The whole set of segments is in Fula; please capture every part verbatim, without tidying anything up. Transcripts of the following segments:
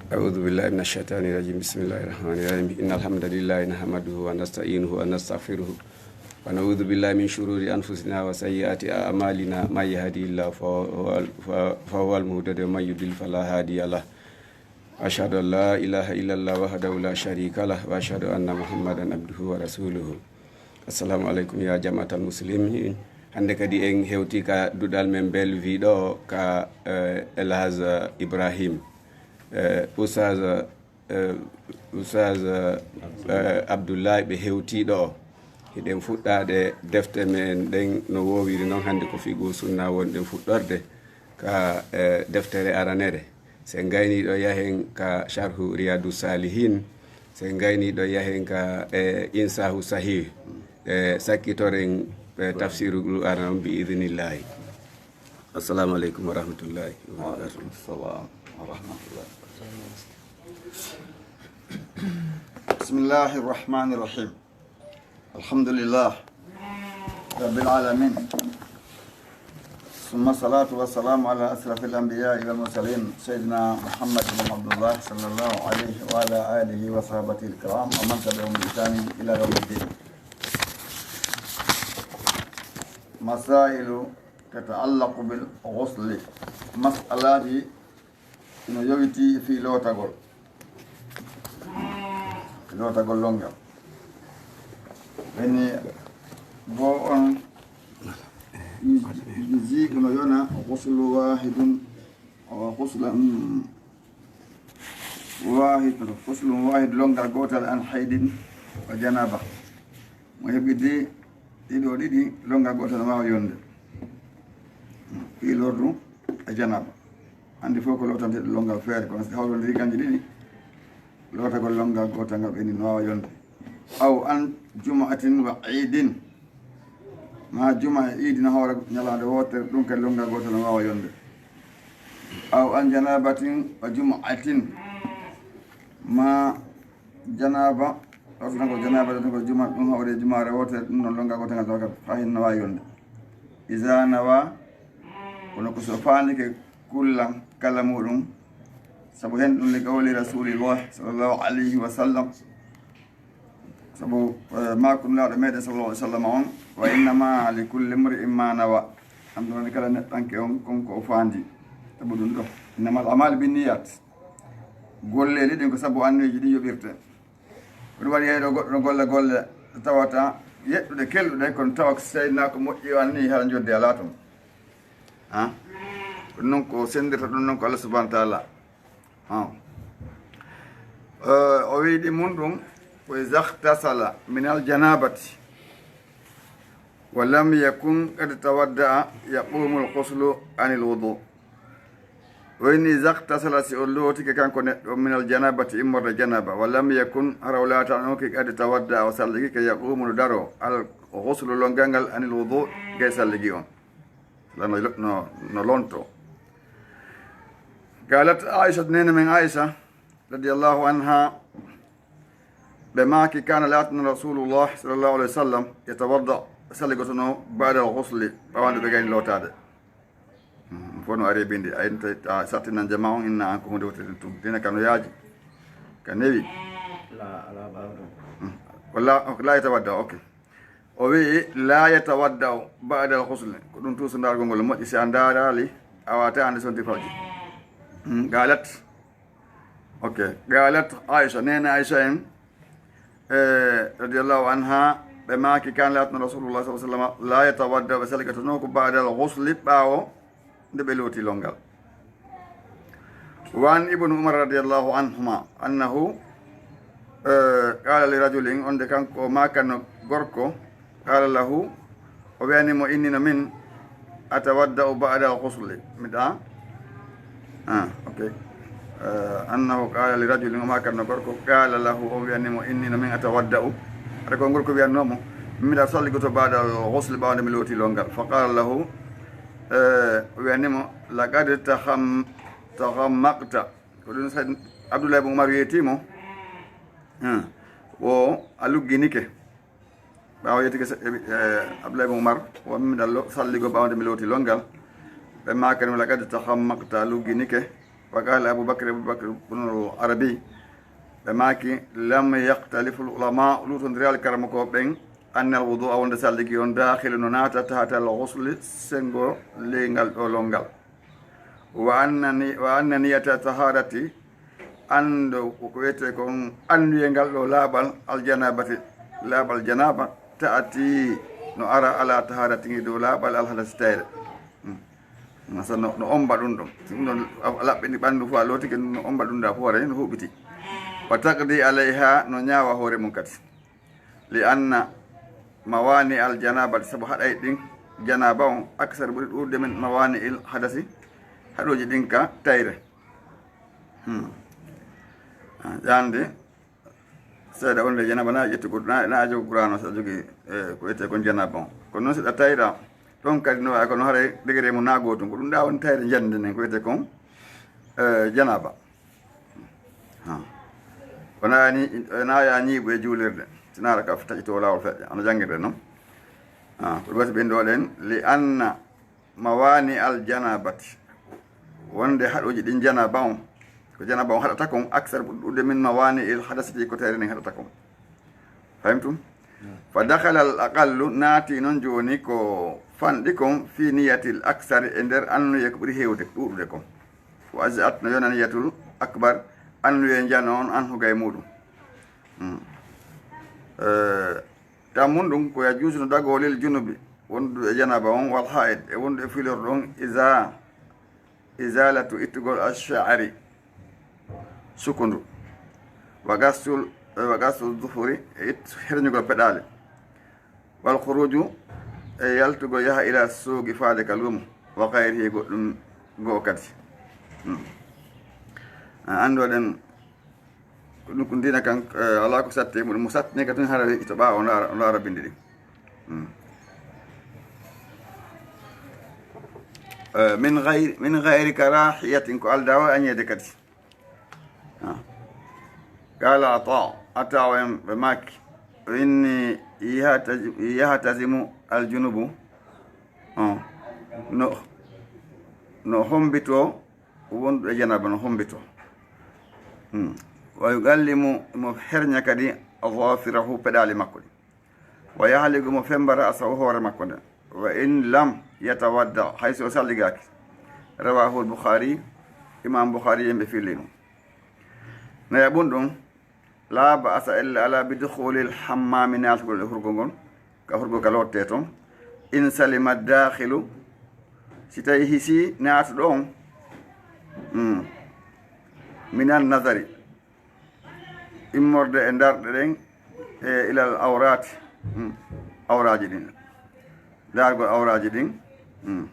أعوذ بالله من الشيطان الرجيم. بسم الله الرحمن الرحيم. إن الحمد لله نحمده ونستعينه ونستغفره، ونعوذ بالله من شرور أنفسنا وسيئات أعمالنا. من يهدي الله فهو، فهو المهتد، ومن يضلل فلا هادي له. أشهد أن لا إله إلا الله وحده لا شريك له، وأشهد أن محمدا عبده ورسوله. Assalamu aleykum, ya jamaatal muslimin. Hannde kadi en hewti ka duɗal men Bellevue ɗo ka, eh, El Hadj Ibrahim. Eh, Oustaz, eh, Oustaz, eh, Abdoulaye ɓe hewti ɗo. Hiɗen fuɗɗaade defte men ɗen no woowiri non. Hannde ko Fiqhu Sunna wonɗen fuɗɗorde ka, eh, deftere aranere. Se en gaynii ɗo yahen ka Sharhu Riyadu Salihin, se en gaynii ɗo yahen ka, eh, Insahu Sahih, eh, sakkitoren, eh, tafsiru Qur'ana on bi idhnillahi. Assalamu aleykum wa rahmatullahi wa barakatuh. Wa alaikum salam wa rahmatullah. بسم الله الرحمن الرحيم. الحمد لله رب العالمين. ثم الصلاة والسلام على أشرف الأنبياء والمرسلين سيدنا محمد بن عبد الله صلى الله عليه وعلى آله وصحبه الكرام ومن تبعهم بإحسان إلى يوم الدين. مسائل تتعلق بالغسل. Mas'alaaji ino yowitii e fii lootagol. Lootagol lonngal. Woni bo on yujizi, ino yona, ghuslu wahidun, wa ghuslan wahid, ghuslun wahid, lonngal gootal, an haydin wa janaba. Mo heɓi di-, ɗiɗo ɗiɗi, lonngal gootal no waawa yonde. Fii lordu e janaba. Hannde fof ko lootanteeɗo lonngal feere, kono si hawrondiri kanji ɗiɗi, lootagol lonngal gootal ngal ɓeni no waawa yonde. Aw an jum'atin wa iidin. Ma juma e iidi no hawra ñalaande wootere, ɗum kadi lonngal gootal no waawa yonde. Aw an janabatin wa jum'atin. Ma janaba, ɗo tan ko janaba, ɗo tan ko juma, ɗum hawre jumaare wootere, ɗum noon lonngal gootal ngal tawa kadi faa hin no waawi yonde. Iza nawa, kono ko so faandike kulla kala muɗum, sabu hen ɗum li qawli Rasulillah sallallahu alayhi wa sallam. Sabu, eh, maaku Nulaaɗo meɗen sallallahu alayhi wa sallam on, "Wa innama li kulli imri'in ma nawa." Andu noon kala neɗɗanke on, kon ko o faandi. Sabu ɗum ɗo, innamal a'malu binniyat. Golleeli ɗin ko sabu anniyeeji ɗin yoɓirte. Ko ɗum waɗi, yeeyɗo goɗɗo no golla golle tawata yeɗɗuɗe, kelɗuɗe, kono tawa ko sey na ko moƴƴi o anniyi, hara jodde alaa toon. Ha? Ɗum noon ko senndirta ɗum noon ko Allah subhanahu wa taala. Ha. Eh, o wiyi ɗi mun ɗum ko iza ightasala minal janabati wa lam yakun qad tawadda'a yaqumul ghuslu anil wudu. Woni iza ightasala, si o lootike kanko neɗɗo, minal janabati, immorde janaba, wa lam yakun, hara o laatanoki, qad tawadda'a, o salligike, yaqumu, no daro, al ghuslu, lonngal ngal, anil wudu, gay salligi on. Lano no, no lonto. Qalat Aisha, neene men Aisha, radiyallahu anha, ɓe maaki, kana laatano Rasulullah sallallahu alayhi wa sallam yatawadda, salligotono ba'dal ghusli, ɓawande ɓe gayni lootaade. Hmm, fof no ari e bindi. Ay, ta, ta, sattinan jama on, inna an ko hunde wotere tun. Dina kano yaaji. Ka newi. La, ala, bawɗo. Hmm. Wala, la yatawadda, ok. O wi'i, la yatawadda ba'dal ghusl. Ko ɗum tuusu ndargol ngol moƴƴi, si a ndaarali, a wata ande sonti fawji. Hmm, qalat. Ok. Qalat Aisha, neene Aisha en, eh, radiyallahu anha, ɓe maaki, kan laatno Rasulullah sallallahu alaihi wasallam, la yatawadda, ɓe salkatono ko ba'dal ghusli, ɓaawo nde ɓe looti longal. Wa an Ibnu Umar radiyallahu anhuma, annahu, eh, qala li rajulin, on de kanko o maakanno gorko, qala lahu, o wi'ani mo, inni no min, atawadda'u ba'dal ghusli. Miɗa, ah, ok. Eh, annahu qala li rajulin, o maakanno gorko, qala lahu, o wi'ani mo, inni no min, atawadda'u. Hade ko gorko wi'anno mo, miɗa salligoto ba'dal ghusli, ɓawde mi looti longal. Fa qala lahu, eh, o wi'ani mo, laqad takham-, takhammaqta. Ko ɗum Sayyid Abdullah ibn Umar yeeti mo. Hmm. Wo a lugginike. Ɓaawo yettike se-, e, e, Abdullah ibn Umar, wo mi ɗallo salligo ɓaawde mi looti longal. Ɓe maakani mo, laqad takhammaqta, a lugginike. Wa qala Abu Bakr, Abu Bakr ibn al-Arabi, ɓe maaki, lam yaqtalifu al-ulama, luutondiraali karamokooɓe ɓen, anna al-wudu'a, wonde salligi on, dakhilu, no naata, tahta al-ghusli, senngo ley ngal ɗoo lonngal. Wa anna ni-, wa anna niyata taharati, anndo ko wiyetee kon anniyee ngal ɗoo laaɓal, al-janabati, laaɓal janaaba, ta'ati, no ara, ala taharati, ngi dow laaɓal al-hadasi, tayre. Hmm. Masa no, no omba ɗum ɗon. Si ɗum ɗon a, a laɓɓini ɓanndu fof, a lootike ɗum, no omba ɗum ɗa fof, haray no huɓɓiti. Wa taqdi alayha, no ñaawa hoore mum kadi. Li anna mawani al janabati, sabu haɗay ɗin janaba on, aksar, ɓuri ɗuuɗude, min mawani il hadasi, haɗooji ɗin ka tayre. Hmm. Ah, ƴande seeɗa wonde janaba na ƴettugol, na, na jogo Qur'an o, so a jogii, eh, ko wiyetee kon janaba on. Kono noon, so ɗa tayra, ɗon kadi no wayi kono haray degré mum na gootum. Ko ɗum ɗa woni tayre jannde nden, ko wiyetee kon, eh, janaba. Ha. Wona ni, wona ya ñiiɓu e juulirde. Sinaara ka taƴito laawol feƴƴa, ano janngirde noon. Ha. Ko ɗum waɗi ɓen ɗo ɗen, li anna mawani al janabati. Wonde haɗooji ɗin janaba on, ko janaba on haɗata kon, aksar, ɓuri ɗuuɗude, min mawani il hadasi, ko tayre nden haɗata kon. Fahimtum? Fa dakhala al aqallu, naati noon jooni ko fanɗi kon, fi niyatil aksari, e nder annuye ko ɓuri heewde, ɗuuɗude kon. Wa ajza'at, no yona niyatul akbar, annuye njano on, anhu, gay muɗum. Hmm. Eh, tammun ɗum ko yajuusu no dagoo lil junubi, wonduɗo e janaba on, wal haid, e wonduɗo e filorɗo on, iza, izalatu, ittugol, ash-sha'ri, sukundu, wa gasul, wa gasul zufuri, e it-, herñugol peɗaali, wal khuruju, e yaltugol yaha ila suuqi, faade ka luumo, wa ghayrihi, goɗɗum goo kadi. Hmm. A anndo ɗen, ko ɗum ko diina kan, eh, alaa ko satti e muɗum. Mo sattini ka tun, hara ito ɓaawo, o ndaara, o ndaara bindi ɗin. Hmm. Eh, min ghayri, min ghayri karahiyatin, ko aldaa o añeede kadi. Ah. Qala Ata, Ata o en ɓe maaki, inni yahtazi-, yahtazimu al junubu. Oh. No, no hombito wonduɗo e janaba no hombito. Hmm. Wa yuqallimu, mo herña kadi, azafirahu, peɗaali makko ɗi. Wa yahliqu, mo femba, ra'sahu, hoore makko nde. Wa in lam yatawadda, hay so o salligaaki. Rawahu al-Bukhari, Imam Bukhari en ɓe filli ɗum. Naya ɓun ɗum, la ba'asa, ella alaa, bi dukhulil hammami, naatugol e hurgo ngon, ka hurgo ka lottee ton. In salima dakhilu, si tawi hisii naatuɗo on, mm, minan nazari, immorde e ndarɗe ɗen, e ilal awrati, mm, awraaji ɗin. Ndaargol awraaji ɗin. Hmm.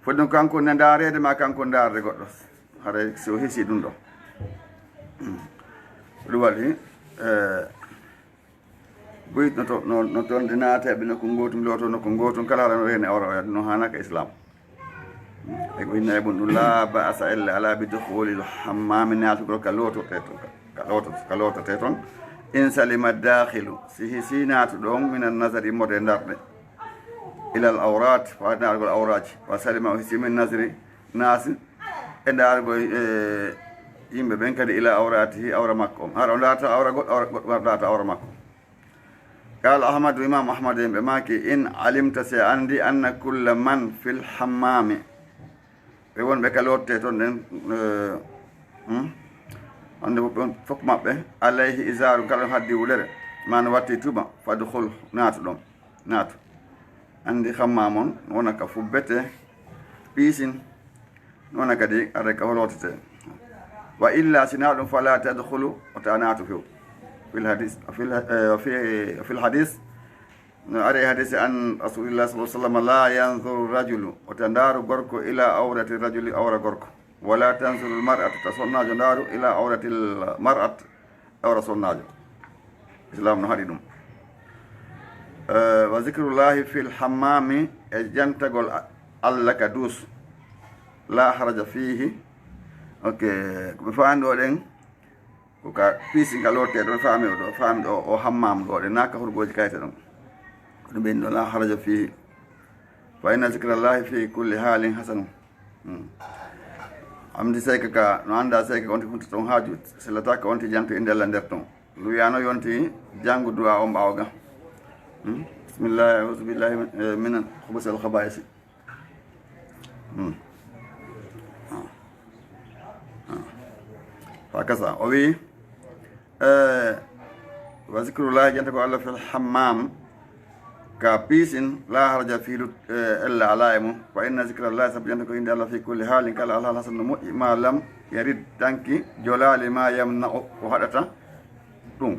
Foti ɗum kanko ne ndaareede, ma kanko ndaarde goɗɗo. Haray si o hisi ɗum ɗo. Hmm. Ɗum waɗi, eh, buy no to, no, no toon ɗe naateeɓe nokku ngootum, looto nokku ngootum, kala aɗa no reeni awra oya, no haanaka Islam. Hmm. E ko inna e ɓun ɗum, la ba'asa, ella alaa, bi dukhulil hammami, naatugol ka lootote to, ka looto, ka lootote toon. In salima dakhilu, si hisi naatuɗo on, minan nazari, immorde e ndarɗe. Ilal awrat, faade ndaargol awraaji. Wa salima, o hisi, min nazri naasi, e ndaargol, e, yimɓe ɓen kadi, ila awratihi, awra makko on. Hara o ndaarta awra goɗɗo, awra goɗɗo ndaarta awra makko. Qala Ahmadu, Imam Ahmad en ɓe maaki, in alimta, si a anndi, anna kulla man fil hammami, ɓe wonɓe ka lootte toon ɗen, eh, hmm? Wonde fof ɓen, fof maɓɓe, alayhi izaaru, kala no haddi wulere, ma no watti tuma, fadkhul, naatu ɗon, naatu. Anndi hammam on, wona ka fubbete, piisin, wona kadi are ka holotete. Wa illa, si na ɗum, fala tadkhulu, wota naatu few. Fil hadis, fil, eh, fi, fil hadis, no ari e hadisi an Rasulillah sallallahu alaihi wasallam, la yanzuru rajulu, wota ndaaru gorko, ila awrati rajuli, awra gorko. Wala tanzuru mar'atu, ta sonnaajo ndaaru, ila awratil mar'at, awra sonnaajo. Islam no haɗi ɗum. Eh, wa zikrullahi fil hammami, e jantagol a-, Allah ka duus. La haraja fihi. Ok, ko ɓe faami ɗo ɗen, ko ka piisi nga lotte ɗo, faami ɗo, faami ɗo, o hammam ɗo ɗen, na ka hurgoji kayta ɗon. Ko ɗum ɓen ɗo, la haraja fihi. Fa inna zikrallahi fi kulli halin hasanun. Hmm. Amdi seyka ka, no annda seyka ka on ti funta ton haaju, sellata ka on ti janto innde Allah nder ton. Luyano yonti janngu du'a on ɓaawo ga. Hmm? Bismillah, a'udhu billahi min, eh, min khubuthil khaba'isi. Hmm. Ah. Ah. Fa kasa, o wi, eh, wa zikrullahi janta ko Allah fil hammam, ka piisin, la haraja fi lut, eh, ella ala e mum. Fa inna zikrallahi, sabu janta ko innde Allah fi kulli halin, kala alhaal hasan no moƴƴi, ma lam yarid tanki jolaali ma yamna'u ko haɗata ɗum.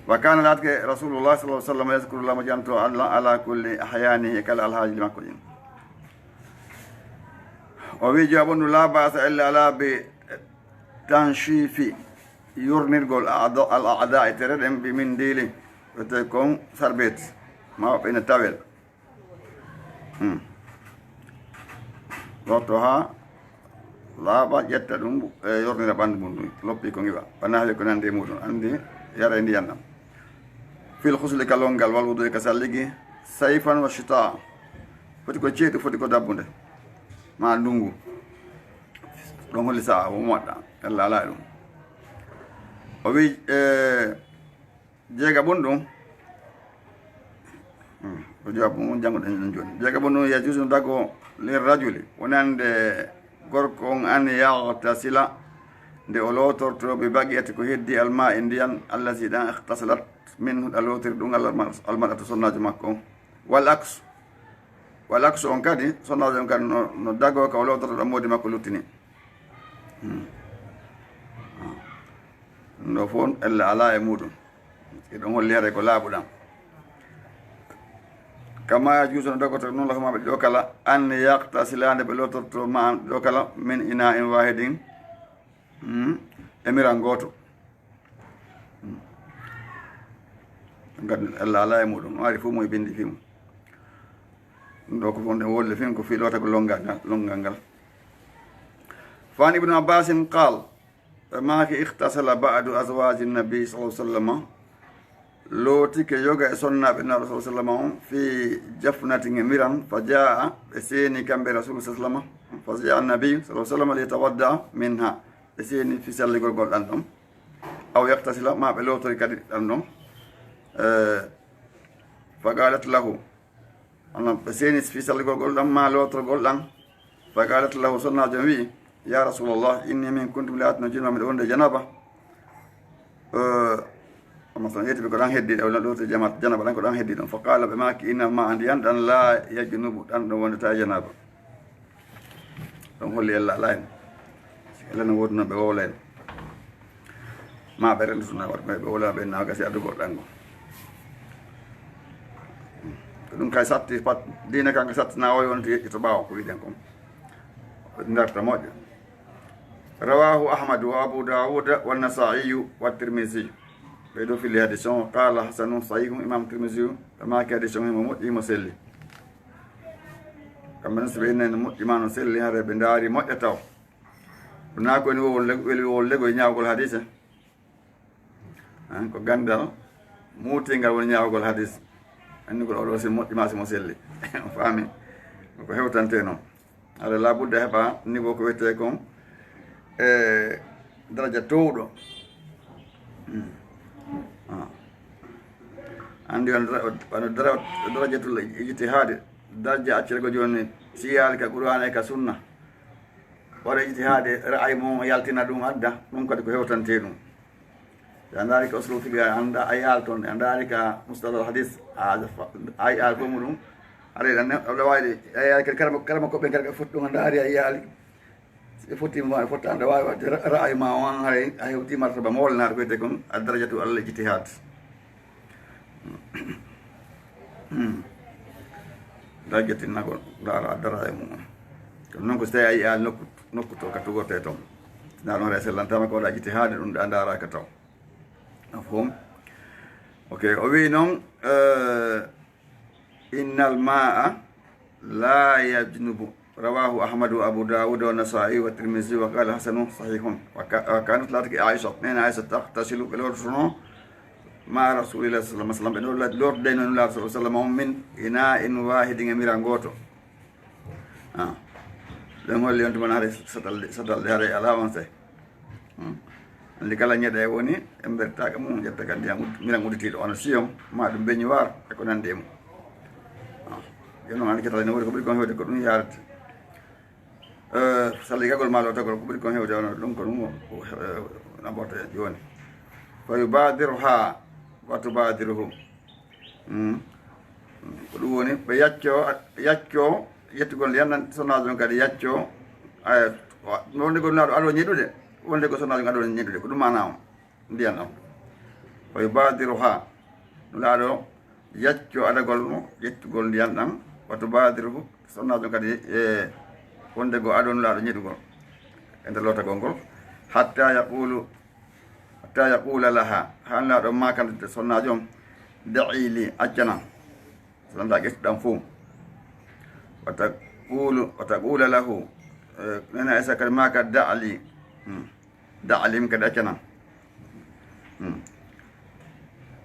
Wa kana laatke Rasulullah sallallahu alaihi wasallam yazkurullah mo janto Allah ala kulli ahyani e kala alhaaji makko ɗin. O wi jawabun la ba'sa ella ala bi tanshifi yurnirgol a'da-, al a'da e tere ɗen bi min dili wiyete kon sarbet ma ɓeyna tawel. Hmm. Lotto haa laaɓa, ƴetta ɗum, e yornira ɓanndu mum ɗum, loppi ko ngiwa. Wa nahwi ko nandi e muɗum, anndi yara e ndiyan ɗam. Fil husli ka lonngal, wal wudu e ka salligi, sayfan wa shita. Foti ko ceeɗu, foti ko dabbunde. Ma ndungu. Ɗon holi sa'a, wo moɗɗa. Allah ala e ɗum. O wi, eh, Jeega ɓun ɗum. Hmm, ko jawaabu mum jannguɗen ɗum jooni. Jeega ɓun ɗum, yajuuzu no dago lir rajuli, wonande gorko on, an yaghtasila, nde o lootorto bi baqiyati ko heddi almaa e ndiyan, allazi ɗan ightasalat minhu ɗa lootiri ɗum al-, almar'atu sonnaajo makko on. Wal aksu, wal aksu on kadi, sonnaajo on kadi no, no dago ka o lootorto ɗan moodi makko luttini. Hmm. Ɗum ɗo fof ella alaa e muɗum. Eɗon holli hare ko laaɓuɗam. Kama yajuuzu no dogotoo noon lahuma ɓe ɗo kala, an yaqtasila nde ɓe lootorto ma an ɗo kala, min ina in wahidin, hmm, e miran gooto. Hmm. Ngati ella alaa e muɗum, no ari fof mo e binndi fii mum. Ɗum ɗo ko fof nde wolde fii ko fii lootagol lonngal ngal, lonngal ngal. Fa an Ibnu Abbasin qaal, ɓe maaki, ightasala ba'du azwaaji nabi sallallahu alaihi wasallam, lootike yoga e sonnaaɓe Nulaaɗo sallallahu alaihi wasallam on, fi jafnatin e miran, fa jaa, ɓe seeni kamɓe Rasuulu sallallahu alaihi wasallam, fa jaa nabi sallallahu alaihi wasallam li yatawadda minha, ɓe seeni fii salligol ngol ɗan ɗon, aw yaghtasila, ma ɓe lootori kadi ɗan ɗon. Eh, fa qalat lahu, Onon ɓe seeni fii salligol ɗan, maa lootorgol ɗan. Fa qalat lahu, sonnaajo on wi'i, ya Rasulallah, inni min kuntu imra'atan junubatan, miɗo wonde janaba. Eh, amma so yetti ɓe ko ɗan heddi, ɗo looti jama-, janaba ɗan ko ɗan heddi ɗon. Fa qala, ɓe maaki, innal ma'a ndiyan ɗan la yajnubu, ɗan ɗon wondata janaba. Ɗon holli ella alaa en. Ella no woodi no ɓe wowla en. Ma ɓe rendu tuna waɗ ɓe wowla ɓe na gasi adugol ɗan go. Ko ɗum kay satti pat, diina kan ko satti na o yonti yeƴƴito ɓaawo ko wiɗen kon. Ndarta moƴƴo. Rawahu Ahmad wa Abu Dawud wa Nasa'i wa Tirmidhi. Ɓe ɗo fili hadis on, qala hasanun sahihun, Imam Tirmidhi, ɓe maaki hadis on himo moƴƴi, himo selli. Kamɓe non, si ɓe innani moƴƴi ma no selli, hare ɓe ndaari moƴƴa taw. Ko naa ko woni wowol lego, weli wowol lego e ñaawgol hadise. An ko ganndal muutingal woni ñaawgol hadis. Anndi ko ɗo si moƴƴi ma si mo selli. On faami? Ko hewtante noon. Hare labudda heɓa niveau ko wiyetee kon e daraja towɗo. Hmm. Ah. Anndi on dara-, on dara-, darajatul ijtihaadi, daraja accirgo jooni si yaali ka Qur'aana e ka Sunna. Waɗa ijtihaadi, ra'ayi mum yaltina ɗum adda, ɗum kadi ko hewtante ɗum. Si a ndaari ka usul fiqh, a annda, a yaali toon, a ndaari ka mustalah hadis, a, a yaali ko muɗum. Haray ɗan ne, aɗa waawi de, a yaali kadi karama, karama ko ɓen kadi ɓe foti ɗum, a ndaari a yaali. Si ɓe foti ma, fotta, aɗa waawi waɗde ra-, ra'ayi ma on, haray a hewti martaba mawlanaɗo ko wiyetee kon, ad darajatu al ijtihad. Daraja tinnagol, ndaara dara e mum. Kono noon ko so tawi a yiyaali nokku, nokku to ka tugortee toon. Sinaa ɗum haray sellantaama ko waɗa ijtihaadi ɗum ɗa ndaaraaka taw. A foom? Ok, o wi'i noon, eh, innal ma'a la yajnubu. Rawahu Ahmadu wa Abu Dawud wa Nasa'i wa Tirmidhi wa qala hasanun sahihun. Wa ka-, wa kanat laatake Aisha, neene Aisha, taghtasilu ɓe loototono ma Rasulillahi sallallahu alaihi wasallam. Ɓe loo-, lootodayno Nulaaɗo sallallahu alaihi wasallam on min ina'in wahidin e miran gooto. Ah. Ɗum holli on tuma hare satal, satal hare alaa on sey. Hmm. Andi kala ñeɗe woni, en mbertaaka mum, ƴetta ka ndiyam ud-, milan udditiiɗo, hono siyon, ma ɗum beñuwaar, e ko nandi e mum. Ah. Yo noon andi ketale ne woni ko ɓuri kon hewde ko ɗum yaarata. Eh, salligagol ma lootagol ko ɓuri kon hewde, ono ɗum ko ɗum o, o, eh, naɓorte jooni. Fa yubadiruha wa tubadiruhu. Hmm. Ko ɗum woni, ɓe yacco, yacco, yettugol ndiyam ɗam, sonnaajo on kadi yacco, ay, wa-, wonde ko naaɗo ado ñiɗude, wonde ko sonnaajo on ado ñiɗude, ko ɗum maana on, ndiyam ɗam. Wa yubadiruha, nulaaɗo yacco adagol mo, yettugol ndiyam ɗam, wa tubadiruhu, sonnaajo on kadi, e, wonde ko ado nulaaɗo ñiɗugol, e nder lootagol ngol, hatta yaqulu, hatta yaqula laha, haa nulaaɗo maakante sonnaajo on, da'i li, accanam. Sonnaajo ƴettuɗam fof. Wa taqulu, wa taqula lahu, eh, nena Aisha kadi maaka da'li. Hmm. Da'li min kadi accanam. Hmm.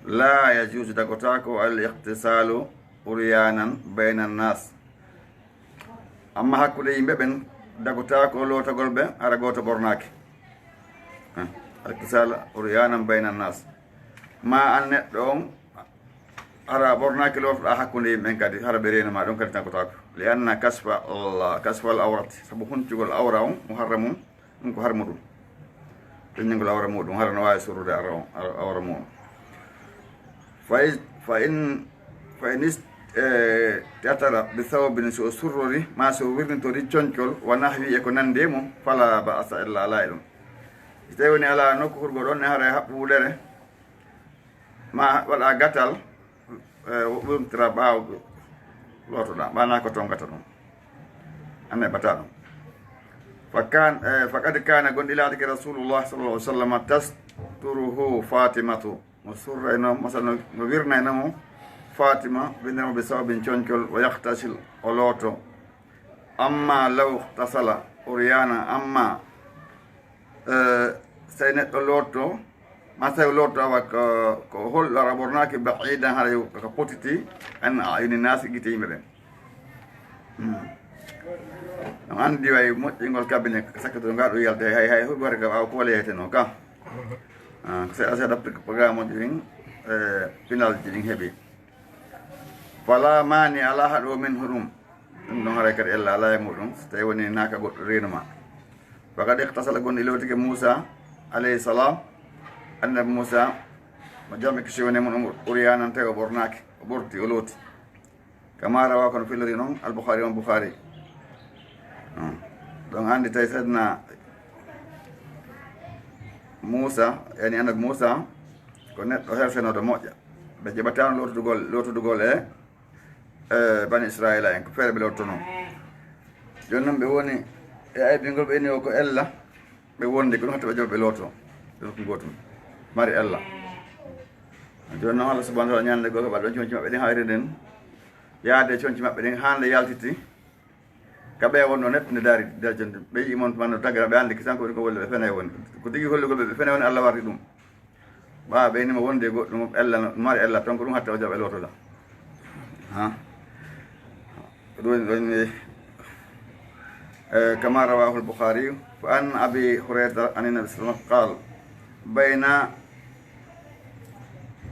La yajuzu dagotaako al iqtisalu uryanan bayna nas. Amma hakkunde yimɓe ɓen dagotaako lootagol ɓe hara gooto ɓornaaki. Hmm. Al iqtisal uryanan bayna nas. Ma an neɗɗo on hara ɓornaaki lootoɗaa hakkunde yimɓe ɓen kadi, hara ɓe reena ma, ɗum kadi tankotaako. Li anna kasfa Allah, kasfa al awrat, sabu huncugol awra on, muharramun, ɗum ko harmu ɗum. Feññingol awra muɗum, hara no waawi surrude ara on, ara-, awra muɗum. Fa is-, fa in, fa in ist-, eh, tatara bi thawbin, so o surrori, ma so o wirnitori concol, wa nahwi e ko nandi e mum, fala ba'sa illa alaa e ɗum. So tawi woni alaa nokku hurgo ɗon ne, hara e haɓɓu wulere, ma waɗa gatal, eh, wumtira ɓaawo lootoɗaa, ɓaana ko tongata ɗum. A neɓata ɗum. Fa kan, eh, faqad kana gonɗi laadike Rasulullah sallallahu alaihi wasallam tasturuhu Fatimatu. No surrayno, masal no, no wirnayno mo Fatima, windemo bi sawbin concol, wa yaqtasil, o looto. Amma law tasala uryana, amma, eh, so tawi neɗɗo lootto, ma so tawi lootto awa ko, ko holɗo ara ɓornaaki ba'idan hara yo ko potiti, an a'yuni naasi gite yimɓe ɓen. Hmm. On anndi way moƴƴingol cabinet sakkito ngal ɗo yalta hay, hay huɓe wari ka ɓaawo ko wala yeyteno ka. Ah, ko seeɗa seeɗa programme ji ɗin, eh, pinalji ɗin heɓi. Fala mani ala haɗo min huɗum. Ɗum ɗon haray kadi ella alaa e muɗum, so tawi woni naaka goɗɗo reenu ma. Faqad iqtasala gonɗi lowtike Muusa alayhi salam, annabi Muusa, mo jam e kisi woni e mum, uryanan tawi o ɓornaaki, o ɓorti, o looti. Kama rawa kono fillori noon Al Bukhari on Bukhari. Hmm. Ɗon anndi tawi Seydina Muusa, yani annabi Muusa, ko neɗɗo hersenooɗo moƴƴa. Ɓe jaɓataano lootudugol, lootudugol e e Bani Israila en, ko feere ɓe loototonoo. Jooni noon ɓe woni e aybingol ɓe ni o ko ella, ɓe wondi ko ɗum hatta ɓe jaɓa ɓe looto. Ɗum ko gootum. Mari ella. Jooni noon Allah subhanahu wa taala ñande goo heɓa ɗon conci maɓɓe ɗin hayre nden. Yaade conci maɓɓe ɗin haa nde yaltiti. Ka ɓe wonno neɗɗo nde daari, daari jonde. Ɓe yi'i mon tuma no tagira ɓe anndi kisan ko woni ko wolle ɓe fene woni. Ko tigi hollugol ɓe ɓe fene woni Allah warti ɗum. Ɓaawo ɓe innima wonde goɗɗum ella no, mari ella ton ko ɗum hatta o jaɓa lootoda. Ha? Ɗum woni ɗon ni, eh, kama rawahu al-Bukhari, fa an Abi Hurayrata an Nabi sallallahu alaihi wasallam qal, bayna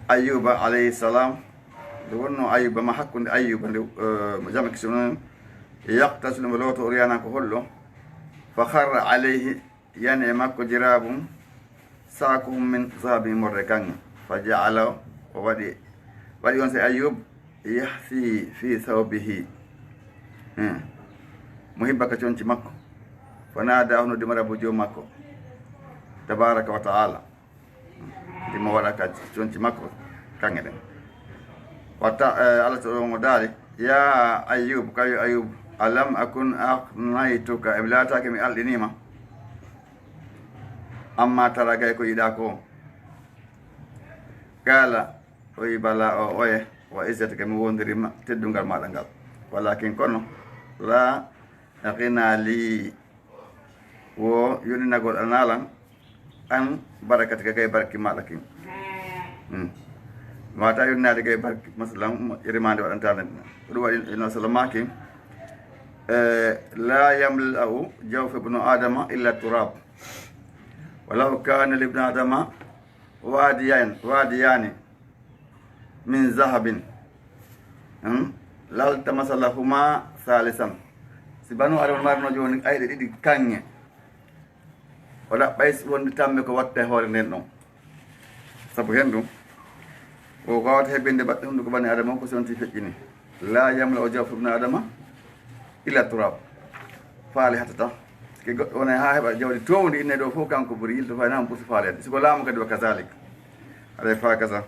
Ayyuba alayhi salam, nde wonno Ayyuba ma hakkunde Ayyuba nde, eh, mo jama kisi noon, yaqtasilu mo looto uryanan ko holɗo, fa kharra alayhi, yani e makko jirabun, sakuhum min zahabin morde kaŋŋe. Fa ja'ala, o waɗi, waɗi on si Ayyub, yahsi fi thawbihi. Hmm. Mo hibba ka conci makko. Fa nadahu, noddi mo Rabbu joom makko. Tabaraka wa ta'ala. Ɗimo waɗa ka conci makko kaŋŋe ɗen. Watta, eh, Allah to mo daali, ya Ayyub, kayo Ayyub, alam akun aghnaytuka, e mi laataaki mi alɗiniima. Amma tara gay ko yiɗaa ko. Kala, o yi bala o oye, wa izzatika mi wondirima teddungal maɗa ngal. Walakin kono, la ghina li wo yonninagol a naalan an barakatika gay barki maɗa kin. Hmm. Wata yonnade gay barki, masalan, mo yirmande waɗanta nden. Ko ɗum waɗi Nabi sallam maaki, Eh, la yamla'u jawfa ibnu Adama illa turab. Walaw kana libni Adama wadiyan, wadiyani min zahabin. Hmm? Laltamasa lahuma salisan. Si banu Adama marno joni ayɗe ɗiɗi kanŋe, o ɗaɓɓay si wonde tammi ko watta e hoore nden ɗon. Sabu hen ɗum, o wawata heɓinde baɗɗe hunduko bani Adama o ko sonti feƴƴini. La yamla o jawfa ibn Adama illa turab. Faale hatata. Ke goɗɗo wona ha heɓa jawdi towndi inne ɗo fof kanko ɓuri yilto fayna mo ɓurti faale. Siko laamu kadi wa kazalik. Aɗa fa kaza.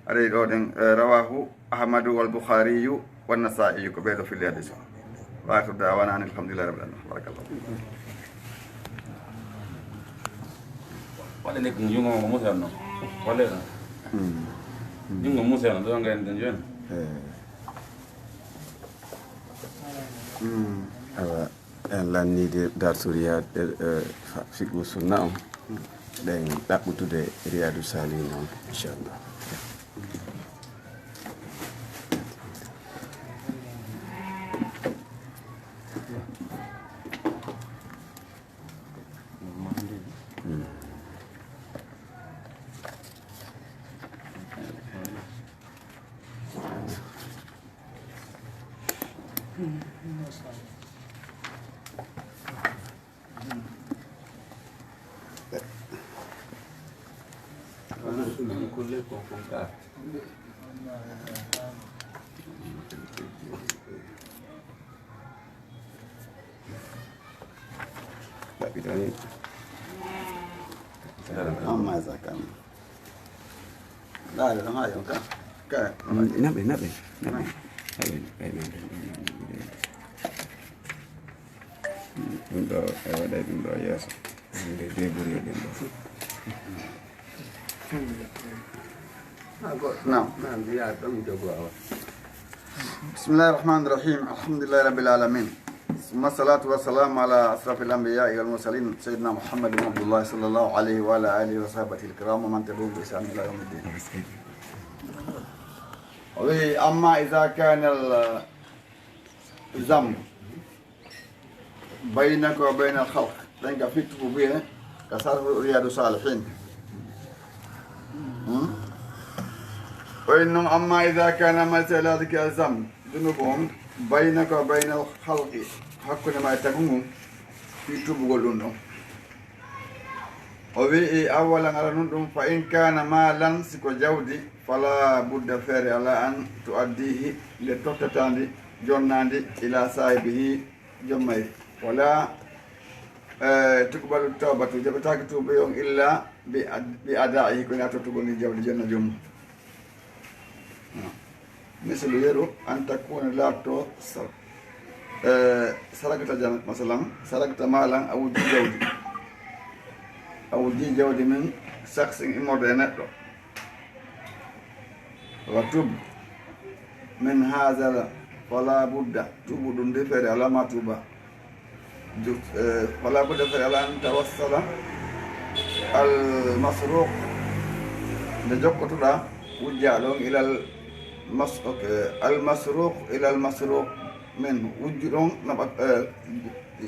Aɗa ɗo ɗen, eh, rawahu Ahmadu wal Bukhariyu wan Nasa'iyu, ko ɓeɗo filli hadis o. Wa akhiru da'wana anil hamdulillahi rabbil alamin. Barakallahu. Wala ne ko jungo mo musa no. Wala no. Jungo musa no don ga en joni. Eh. Awa, en lanniide darsu Riyad, eh, eh, fa-, fiqhu sunna on. Ɗen ɗaɓɓutude Riyadu Salihin on, inchallah. Ɗaɓɓitani. Amma zakam. Dale, dama yo ka. Ka. Naɓe, naɓe, naɓe. Naɓe, naɓe, naɓe, naɓe. Ɗum ɗo, e waɗay ɗum ɗo yeeso. Nde débrouillé ɗum ɗo. Naam. Naam, mbiyaa ɗum jogo awa. بسم الله الرحمن الرحيم. الحمد لله رب العالمين. ثم الصلاة والسلام على أشرف الأنبياء والمرسلين سيدنا محمد بن عبد الله صلى الله عليه وعلى آله وصحبه الكرام ومن تبعهم بإحسان إلى يوم الدين. O wi'i, أما إذا كان الذنب بينك وبين الخلق. Ɗen ka fittu ko wi'e ka sarhu Riyadu Salihin. Hmm? O wi'i non, أما إذا كان مثل ذلك الذنب, junubu on, بينك وبين الخلق, hakkunde ma e tagu ngun, fii tuubugol ɗum ɗon. O wi'i, أولا, aranun ɗum, فإن كان مالا, si ko jawdi, فلا بد, feere alaa, أن تؤديه, nde tottataa ndi, jonnaa ndi, إلى صاحبه, jom mayri. ولا, eh, تقبل التوبة, jaɓetaake tuuba on, إلا بأد-, بأدائه, ko ni a tottugol ndi jawdi jonna jom mum. Mislu yeru, أن تكون, laatto sar-, eh, سرقت jan-, masalan, سرقت مالا, a wujji jawdi. A wujji jawdi من شخص, immorde e neɗɗo. وتب من هذا فلا بد, tuubu ɗum ndi feere alaa ma tuuba. Ju-, eh, فلا بد, feere alaa, أن توصل المسروق, nde jokkotoɗaa wujjaaɗo on, إلى المس-, ok, المسروق إلى المسروق منه, wujjuɗo on naɓa, eh,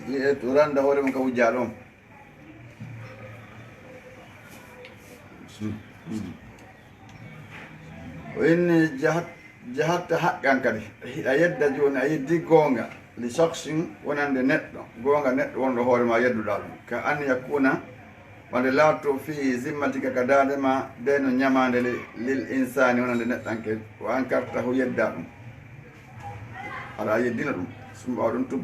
eh, randa hoore mum ka wujjaaɗo on. O inni, jahat-, jahatta haqqan kadi. Hiɗa yedda jooni, a yeddi goonga. لشخص, wonande neɗɗo. Goonga neɗɗo wonɗo hoore ma yedduɗaa ɗum. كأن يكون, wonde laatoo, في ذمتك, ka daande ma, دين, ñamaande, li-, للإنسان, wonande neɗɗanke. وأنكرته, yeddaa ɗum. Aɗa a yeddina ɗum. Summa, ɓaawo ɗum tub.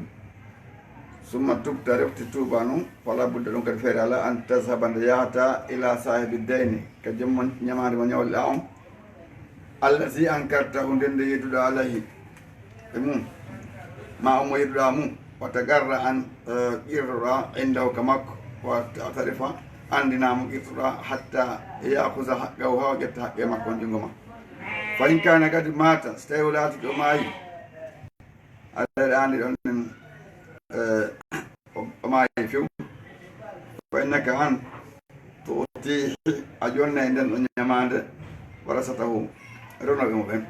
ثم تبت, refti tuuba non, فلا بد, ɗum kadi feere alaa, أن تذهب, nde yahataa, إلى صاحب الدين, ka jom mo ñamaande mo ñawliɗaa on, الذي أنكرته, nden nde yedduɗaa, عليه, e mum, ma on mo yedduɗaa mum, وتقر, an, eh, qirroɗaa, عنده, ka makko, وتعترف, anndinaa mo qirtoɗaa, حتى يأخذ حقه, haa o ƴetta haqqe makko on junngo ma. فإن كان قد مات, si tawii o laatike o maayi, aɗa aɗa anndi ɗon nen, eh, o, o maayi few. فإنك, an, تعطيه, a jonnay nden ɗon ñamaande, ورثته, renooɓe mo ɓen.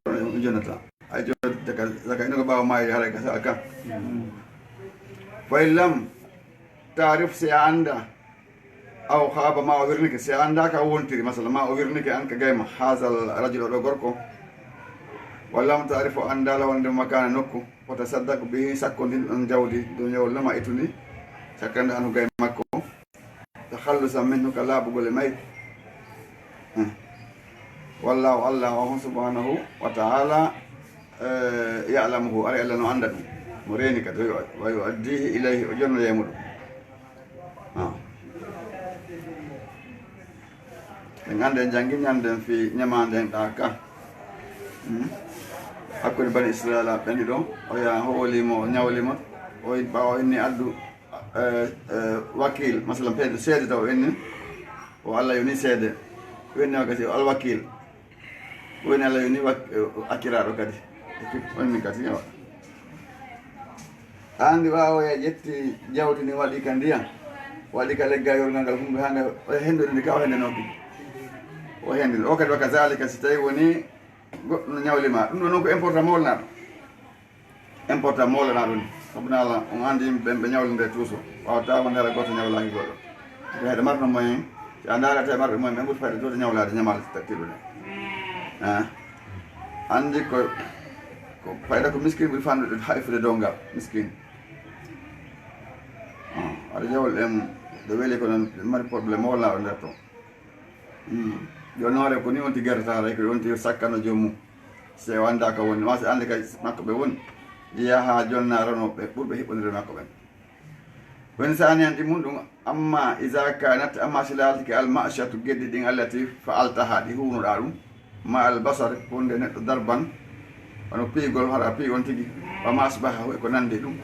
Renooɓe mo ɓe jonnata. Ay, joni, zaka, zaka ino ko ɓaawo maayi, haray ka saka. Fa in lam taarif, si a annda, aw xaaba, ma o wirnike, si a annda ka wontiri, masala, ma o wirnike an ka gayma, haazal rajul, oɗo gorko, wa lam taarif, o annda la wonde makana nokku, wa tasaddaq bihi, sakkondin ɗon jawdi, ɗum ñawol nama ittundi, sakkande anu gay makko, takhallusan minhu, ka laaɓugol e may. Hmm. Wallahu, Allah on subhanahu wa ta'ala, eh, ya'lamuhu, ara Allah no annda ɗum. Mo reeni kadi, wa yu-, wa yu'addihi ilayhi, o jonnoya mo ɗum. Ah. En annde, en janngi ñanden fii ñamaanden ɗaa ka. Hmm. Hakkunde Bani Israila ɓen ɗiɗo, o yaa hoolimo, o ñawlimo, o in-, ɓaawo inni addu eh, eh, wakiil, masalan, peeje seede taw en ni, o Allah yoni seede, o inni o kadi o alwakiil, o inni Allah yoni wak-, eh, acciraaɗo kadi. O inni kadi, yawa. An ndi ɓaawo ya ƴetti jawdi ndi waɗi ka ndiyam, waɗi ka leggal yorgal ngal, humɓe hannde o hendude ndi ka o hende nokki. O hendi o kadi wa kazalika, si tawi woni goɗɗo no ñawli ma. Ɗum ɗo noon ko important mawlanaɗo. Important mawlana ɗum. Sabu na Allah, on anndi yimɓe ɓen ɓe ñawlinde tuuso. Wawata wonde hara gooto ñawlaaki goɗɗo. Ko heede marɗo moyen, si a ndaara te marɓe moyen, ɓe ɓuri fayda jooɗo ñawlaade ñamaale tiɗuɗe. Ah. Anndi ko, ko fayda ko miskin ɓuri fanɗude hay fude dow ngal. Miskin. Ah, aɗa jawol ɗen, ɗo weli ko noon, ɓe mari problème mawlanaɗo nder ton. Hmm. Jooni hoore ko ni on tigi gertata, ko on tigi sakkano joomum. Si o anndaa ka woni, maa si annde kay makko ɓe woni, jeyaa haa jonna rano ɓe ɓurɓe hiɓɓondirde makko ɓen. Woni saani an ɗi mun ɗum, amma iza kanat, amma si laaltike al ma'shatu, geddi ɗin, allati fa'altaha, ɗi huwnuɗaa ɗum, ma al basar, wonde neɗɗo darban, wano piygol, hara piy on tigi, wa ma asbahahu, e ko nandi ɗum.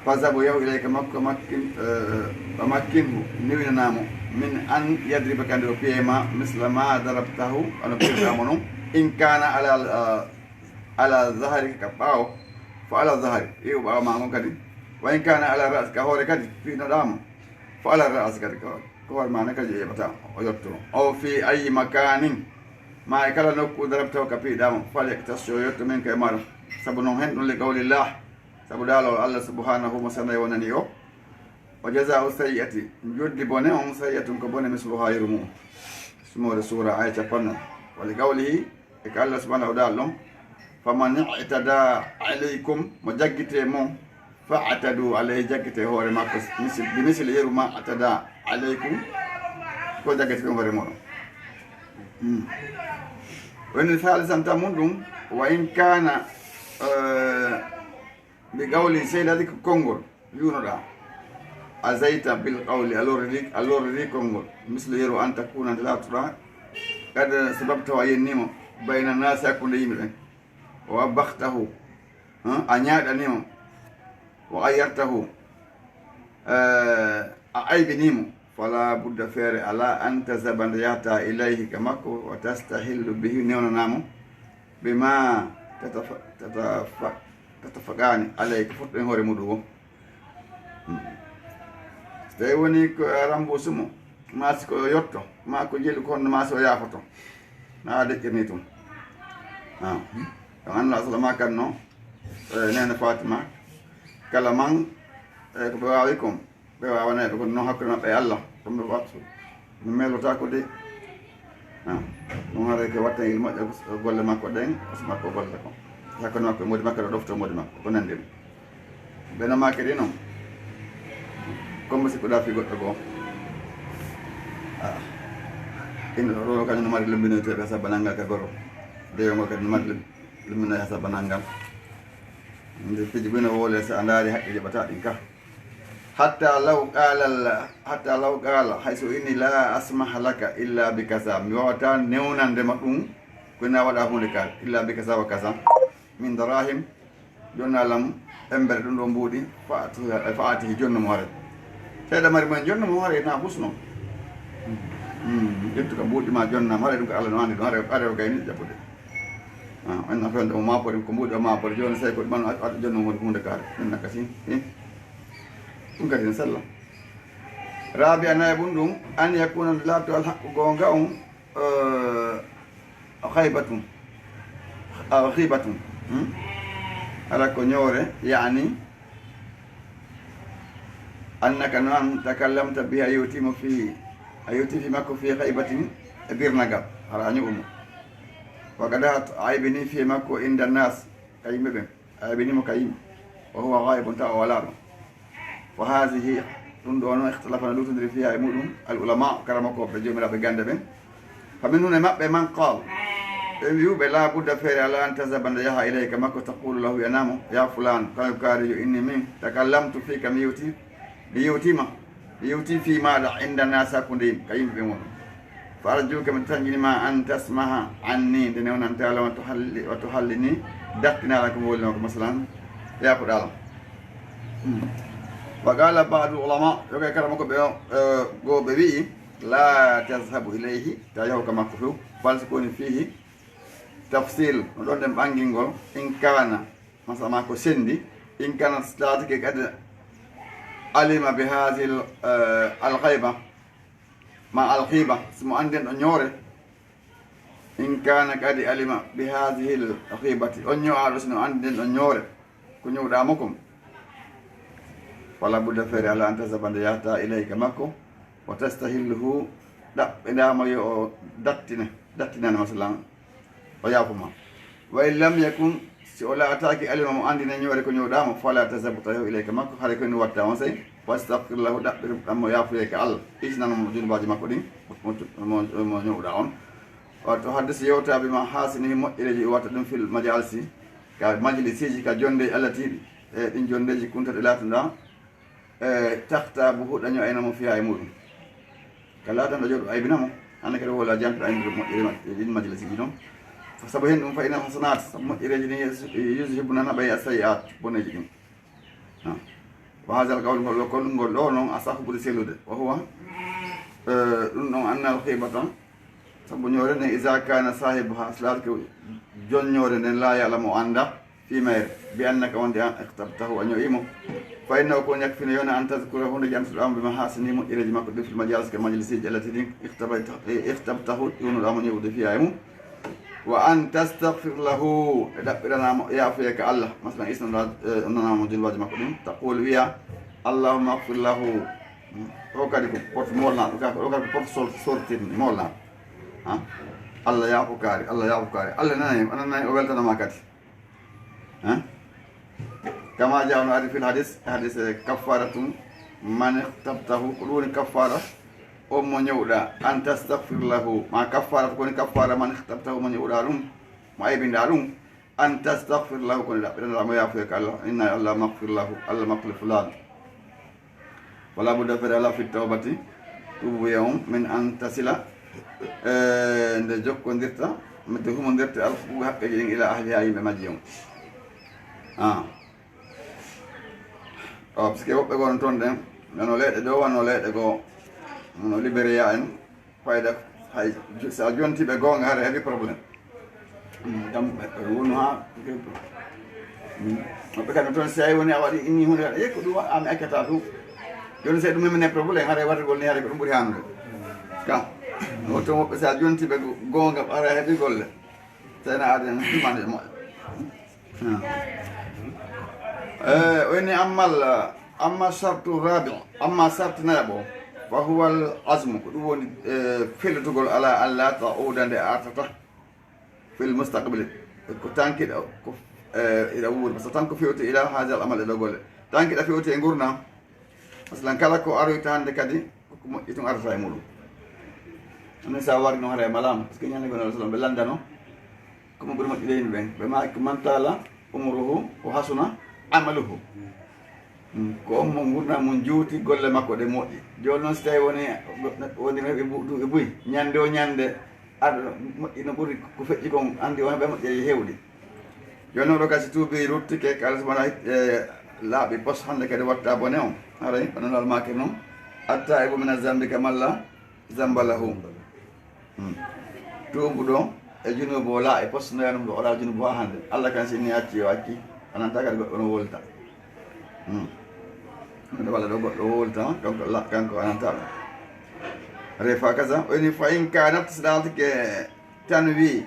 Fazhab, yahu ilayka makko, makkin, eh, wa makkinhu, newinanaa mo, min an yadribaka, nde o piyay ma, misla ma darabtahu, wano piyɗaa mo non, in kana ala, eh, ala zahrika, ka ɓaawo, fa ala zahri, yeewu ɓaawo ma ngon kadi, wa in kana ala ra'sika, hoore kadi, piinoɗaa mo, fa ala ra'si kadi, ko, ko hoore ma ne kadi yeeɓata, o yotto. Aw fi ayi makanin, ma e kala nokku darabtahu ka piiɗaa mo, fal yaktas, yo yotto min kay maɗa. Sabu non hen ɗum li qawlillah, sabu daalol Allah subhanahu mo sanay wonani o, wa jazaa'u sayyi'ati, njoddi bone on, sayyi'atun, ko bone, misluha, yeru mu'un. Sumoore suura, aya cappannayi. Wa li qawlihi, e ko Allah subhanahu wa ta'ala ɗon, faman i'tada alaykum, mo jaggite mon, fa'tadu alayhi, jaggite hoore makko, misil, bi misli yeru ma atada alaykum, ko jaggite ɗum hoore moɗon. Hmm. Woni salisan ta mun ɗum, wa in kana, eh, bi qawli, sey ladi ko konngol. Wi'unoɗaa, azayta bil qawli, a lorri, a lorri konngol. Mislu yeru an takuna, nde laatoɗaa, qad sababtahu, a yennimo, bayna naasi, hakkunde yimɓe ɓen. Wa abbahtahu, a ñaaɗanimo. Wa ayyartahu, eh, a aybinimo. Fala budda, feere alaa, an tazhaba, nde yahata, ilayhi, ka makko, wa tastahillu bihi, newnanamo, bima tatafa-, tatafa-, tatafaqani alayhi, ko fotɗen hoore muɗum o. Hmm. So tawi woni ko a rambusu mo, ma si ko yotto, ma ko jelu ko honno, ma si o yaafoto. Na a deƴƴirni tun. Ah. Ɗon Allah salama kan no, eh, nene Fatima, kala man, eh, ko ɓe waawi kon, ɓe waawanay ɓe kon non hakkunde maɓɓe e Allah, ko ɓe wattu. Mi melotaako de. Ah, ɗum haray ko watta il moƴƴa golle makko ɗen, so makko golle ko. Hakkunde makko e moodi makko, ɗo ɗofto moodi makko, ko nanndi ɗum. Ɓe no maaki ɗi non. Comme si ko ɗa fi goɗɗo goo. Ah. Ino ɗo kañum no mari lumbinoyteeɓe sabanangal ka goro. Deyo ngo kadi no mari lum-, lumbinoy ha sabanangal. Nde piiji ɓe no wole, so a ndaari haqqe jaɓata ɗin ka. Hatta law qala la, hatta law qala, hay so inni, la asmaha laka illa bi kaza, mi wawata newnande ma ɗum, ko na waɗa hunde ka, illa bi kaza wa kaza, min darahim, jonna lam embere ɗum ɗo mbuuɗi, fa ati, fa ati, jonno mo hare. Seeɗa mari mo en, jonno mo hare, na busno. Hmm, ƴettu ka mbuuɗi ma, jonna mo hare, ɗum ko Allah no andi ɗum, hare, hare o gayni jaɓude. Ah, en na fende o mapori, ko mbuuɗi o mapori, joni sey ko ɗum aɗa jonno mo hunde ka, ɗum na kasi. Eh? Ɗum kadi ne sella. Raabi a nayi ɗum ɗum, an yakuna nde laatoto alhaqqu goonga on, eh, haybatun. Aw ghibatun. Hmm? Ala ko ñoore, yani, annaka no an takallamta biha, yewtima fi, a yewti fi makko fi ghaibatin, e birnagal, hara a ñuɓumo. Wa qad dahat, a aybini fi makko inda nas, ka yimɓe ɓen. A aybinimo ka yimɓe. Wa huwa ghaibun, tawa o alaa ɗon. Wa hazihi, ɗum ɗo no, ikhtalafana, luutondiri fiha e muɗum, al ulama, karamokooɓe, joomiraaɓe gannde ɓen. Fa minhum, e maɓɓe, man qal, ɓe wi'uɓe, la budda, feere alaa, an tazhaba, nde yaha, ilayhi, ka makko, taqulu lahu, wi'anamo, ya fulan, kaŋŋo kaarijo, inni min, takallamtu fika, mi yewti, mi yewtima, mi yewti fii maaɗa, inda naasi, hakkunde yimɓe, ka yimɓe ɓen woni. Fa arjuka, mi tanƴinima, an tasmaha anni, nde newnanta lan, wa tuhalli-, wa tuhallini, dartinaa lan ko mi wollinoo ko, masalan, yaafuɗaa lan. Hmm. Wa qala ba'du ulama, yoga e karamokooɓe o, eh, goo ɓe wi'i, la tazhabu ilayhi, ta yahu ka makko few, bal si ko woni fihi tafsil, no ɗon ɗen ɓangingol, in kana, masama ko sendi, in kana, so laatike kadi alima bi hadhihi al, eh, al ghaiba, ma al ghiba, si mo anndi ɗon ñoore, in kana kadi alima bi hadhihi al ghibati, on ño'aaɗo si no anndi ɗon ñoore, ko ñowɗaa mo kon, fala budda, feere alaa, an tazhaba, nde yahata, ilayhi, ka makko, wa tastahilluhu, ɗaɓɓiɗaa mo yo o dattine, dattinane, masalan, o yaafuma. Wa in lam yakun, si o laataaki alima mo anndine ñoore ko ñowɗaa mo, fala tazhab, ta yahu, ilayhi, ka makko, haray ko ni watta on sey, wastaghfir lahu, ɗaɓɓir ɗan mo yaafuye ka Allah, isinano mo junubaaji makko ɗin, mo, mo, mo ñowɗaa on. Wa tuhaddis, yewta, bi mahasinihi, moƴƴereeji ɗi watta ɗum, fil majalisi, ka majlisiiji, ka jonnde, allati, e ɗin jonndeeji, kunta, ɗi laatanɗaa, e takhtabuhu, ɗa ño'ayna mo fiha e muɗum. Ka laatan ɗo jooɗo aybina mo, hannde kadi wala jantuɗo ayndude moƴƴere maɓɓe e ɗin majalisiiji ɗon. Fa sabu hen ɗum, fa innal hasanat, sabu moƴƴereeji ɗin, yus-, yuzhibna, naɓay, as-sayyi'at, boneeji ɗin. Ha. Wa hadha al-qawl, ngol ɗo, konngol ɗo non, asahhu, ɓuri sellude. Wa huwa, eh, ɗum ɗon, anna al-ghibata, sabu ñoore nden, iza kana sahibuha, so laatike jon ñoore nden, la ya'lamu, o annda, fii mayre, bi annaka, wonde an, ikhtabtahu, a ño'i mo. Fa innahu, ko yakfino, yona, an tazkura, hunde jantuɗaa mo, bi mahasini, moƴƴereeji makko ɗin, fil majalis, ka majlisiiji, allati, ɗin, ikhtabayta-, eh, ikhtabtahu, ɗi wonnuɗaa mo ño'ude fiha e mum. Wa an tastaghfir lahu, e ɗaɓɓiranaa mo yaafuye ka Allah. Masalan, isno ɗa, eh, nana mo junubaaji makko ɗin. Taqul, wi'a, Allahumma ighfir lahu. O kadi ko pot molna, o kadi ko pot sol-, sortin, molna. Ha? Allah yaafu kaari, Allah yaafu kaari. Allah nanay, o nanay, o weltanama kadi. Ha? Kama jaa, no ari fil hadis, hadis, eh, kaffaratu man ikhtabtahu, ko ɗum woni kaffara on mo ñowɗa, an tastaghfir lahu, ma kaffaratu, ko woni kaffara man ikhtabtahu, mo ñowɗa ɗum, mo aybinɗa ɗum, an tastaghfir lahu, ko woni ɗaɓɓiranɗa mo yaafuye ka Allah, inna Allah maghfir lahu, Allah maghfir fulan. Wala budda, feere alaa, fi tawbati, tuubuye on, min an tasila, e, nde jokkondirta, nde humondirta, al huquuqi, haqqeeji ɗin, ila ahliha, yimɓe majji on. Ah. O, parce que woɓɓe goo no toon ɗen, wano leyɗe ɗo, wano leyɗe goo, wano Liberiya en, fayda, hay, so a jontii ɓe goonga, hara heɓi problème. Mm, kam ɓe, ɓe wonu haa, mm, woɓɓe kadi toon, si a woni a waɗi inni huunde, e ko ɗum wa-, a mi accata ɗum. Jooni si ɗum minen problème, haray wartugol ni, haray ko ɗum ɓuri haanude. Ka, o toon woɓɓe si a jontii ɓe go-, goonga, haray heɓi golle. Seyna Aden, ɗum ande moƴƴo. Ah. Eh, o inni ammal, amma shartu rabi, amma sharti nayaɓo, fa huwa al azmu, ko ɗum woni, eh, fellitugol ala an la ta'uda, nde artata. Fil mustaqbali, ko tankiɗa ko, eh, iɗa wuuri, parce que tan ko fewti ila hadha al amal, e ɗo golle. Tankiɗa fewti e ngurnam. Masalan, kala ko aroyta hannde kadi, ko moƴƴi tun arata e muɗum. Hannde sa wari no hara e malaama, parce que ñande goo sallam ɓe lanndano, ko mo ɓuri moƴƴude yimɓe ɓen. Ɓe maaki, man tala umruhu wa hasuna amaluhu. Mm, ko on mo ngurndan mun juuti, golle makko ɗe moƴƴi. Jooni noon, si tawi woni, woni no heɓi bu-, duuɓi buy, ñande o ñande, aɗa moƴƴi no ɓuri ko feƴƴi kon, anndi on heɓa moƴƴereeji heewɗi. Jooni oɗo kasi tuubi, ruttike, kala so wonaa, e, laaɓi pos, hannde kadi watta bone on. Haray, kono laal maake noon, atta e mum mina zambi kaman la zamba lahu. Hmm. Tuubuɗo e junuubu o laaɓi pos, no yanum ɗo o alaa junuubu haa hannde. Allah kan si ni acci o acci, ananta kadi goɗɗo no wolta. Hmm. Walla ɗo goɗɗo wolta, kanko la-, kanko ananta ɗo. Haray fa kaza, o ini fa in kanat, so ɗaatike tanwi,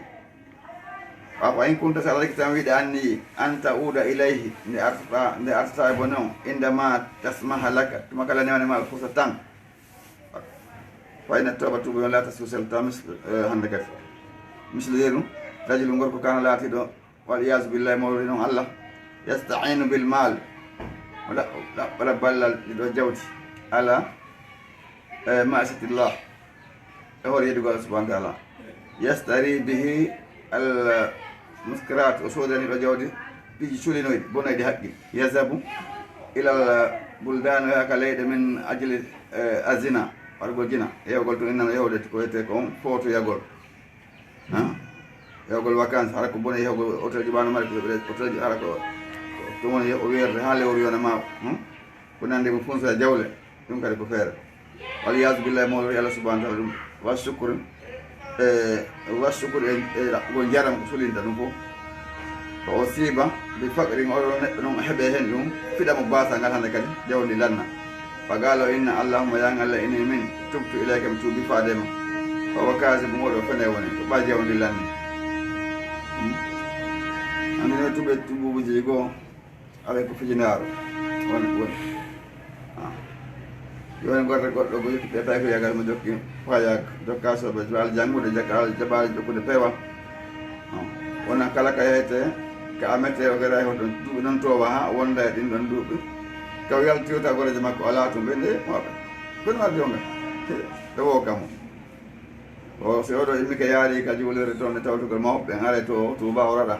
Wa in kunta, so Allah riki tan wiɗa anniyi, an ta'uda ilayhi, nde artata, nde artata e bone on, inda ma tasmaha laka, tuma kala newane ma fursa tan. Fa inna tawba tuuba yon la tasfu sel ta mis-, eh, hande kadi. Mislu yeru, rajulu gorko kana laatiɗo, wal iyazu billahi, mawri non Allah, yasta'inu bil mal, wala, wala ballal ɗiɗo jawdi, ala, eh, ma'siyatillah, e hoore yeddugol Allah subhanahu wa ta'ala. Yastari bihi al muskirat, o soodani ɗo jawdi piiji culinoyɗi, bonoyɗi haqqil. Yazhabu ilal buldan, o yaha ka leyɗe min ajli, eh, azina, waɗugol jina, yewgol to innama yewde ko wiyetee ko on footoyagol. Ha? Yewgol vacances, hara ko bone yewgol hôtel ji ɓano mari ko ɓe hôtel ji, hara ko, ko ɗum woni o weerde ha lewru yona ma. Hmm? Ko nande mo funsa jawle, ɗum kadi ko feere. Wal iyazu billahi, mo wori Allah subhanahu wa ta'ala ɗum. Wa shukr, e, wa shukr e, e ɗaɓɓugol njaram ko solinta ɗum fof. Fa usiba bi faqrin, oɗo neɗɗo noon heɓe heen ɗum, fiɗa mo baasa ngal hannde kadi, jawdi lanna. Fa qaala o inna, Allahumma, ya Allah, inni min tubtu ilayka, mi tuubi faade ma. Fa huwa kaazibun, oɗo fene woni, ko ɓay jawdi lanni. Hmm? Anndi no tuube tuubuuji goo, aray ko fijinaaru. Woni ko woni. Ah. Jooni gorko goɗɗo ko yettude tawi ko yagal mo jokki fayaaka, jokka soɓe, jaɓaali janngude, jaɓaali, jaɓaali jokkude peewal. Ah. Wona kala ka yahete, ka amete, o gara e hoto duuɓi noon toowa haa wonda e ɗin ɗon duuɓi. Ka o yalti o tawa goreejo makko alaa toon, ɓe nde mawɓe. Kono maa jonga. Ɓe wo kam. O, si oɗo immi ka yaari ka juulirde toon e tawtugol mawɓe ɓen, aray to Tuuba o raɗa.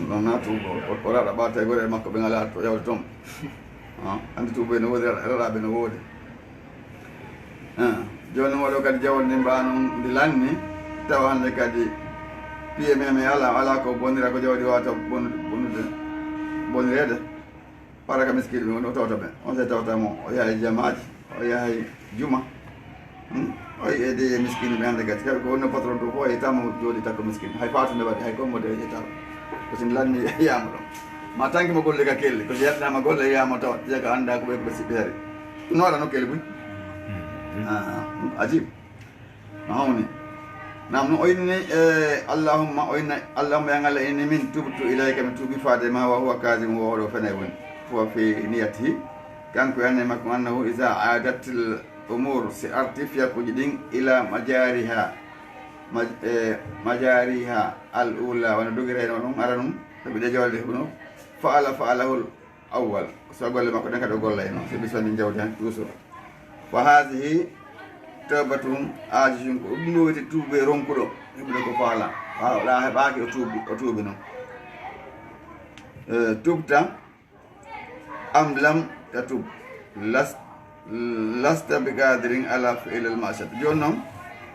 Non na Tuuba, o, o raɗa ɓatte gore makko ɓen alaa to yawde toon. Ah, anndi Tuuba no woodi, raɗa, raɗaɓe no woodi. Ah, jooni oɗo kadi jawdi ndi mbaa noon ndi lanni, tawa hannde kadi piye meme alaa, alaa ko bonira ko jawdi wata bonu-, bonude, bonireede. Wara ka miskiiɗo ɓe woni, o tawta ɓe. On sey tawta mo, o yahay jamaaji, o yahay juma. Hmm? O yi'e de miskiino ɓe hannde gati. Kadi ko wonno patron to fof, o yiyata mo jooɗi takko miskiino. Hay faatude waɗi, hay kommode o yiyata. Ko sin lanni yiyama ɗon. Ma tanki mo golle ka kelli. Ko si yaltinama golle yiyama tawa, jeya ka annda ko ɓe ko ɓe siɓɓi hari. Ɗum no waɗa nokkeeli buy. Ah, ajib. No hawni. Naam, no o inni, eh, Allahumma, o inni, Allahumma, ya Allah, inni min tubtu ilayka, mi tuubi faade ma, wa huwa kaazim, wo oɗo fene woni. Huwa fi niyatihi. Kanko e annde makko, annahu iza aadatil umur, si arti fiyakuuji ɗin, ila majariha, maj-, eh, majariha al ula, wano dogirayno ɗum, ara ɗum, sabi ɗe jawle ɗe huno, fa'ala, fa'alahul awwal, so golle makko ɗen kadi o gollay noon, so ɓe sonni jawdi han toujours. Wa haadihi tawbatun aajizun, ko ɗum ɗo wiyete tuube ronkuɗo, heɓude ko faala. Ɓaawo ɗa heɓaaki, o tuubi, o tuubi noon. Eh, tubta am lam tatub, las-, lasta bi qadirin ala fi'lil ma'siyati. Jooni noon,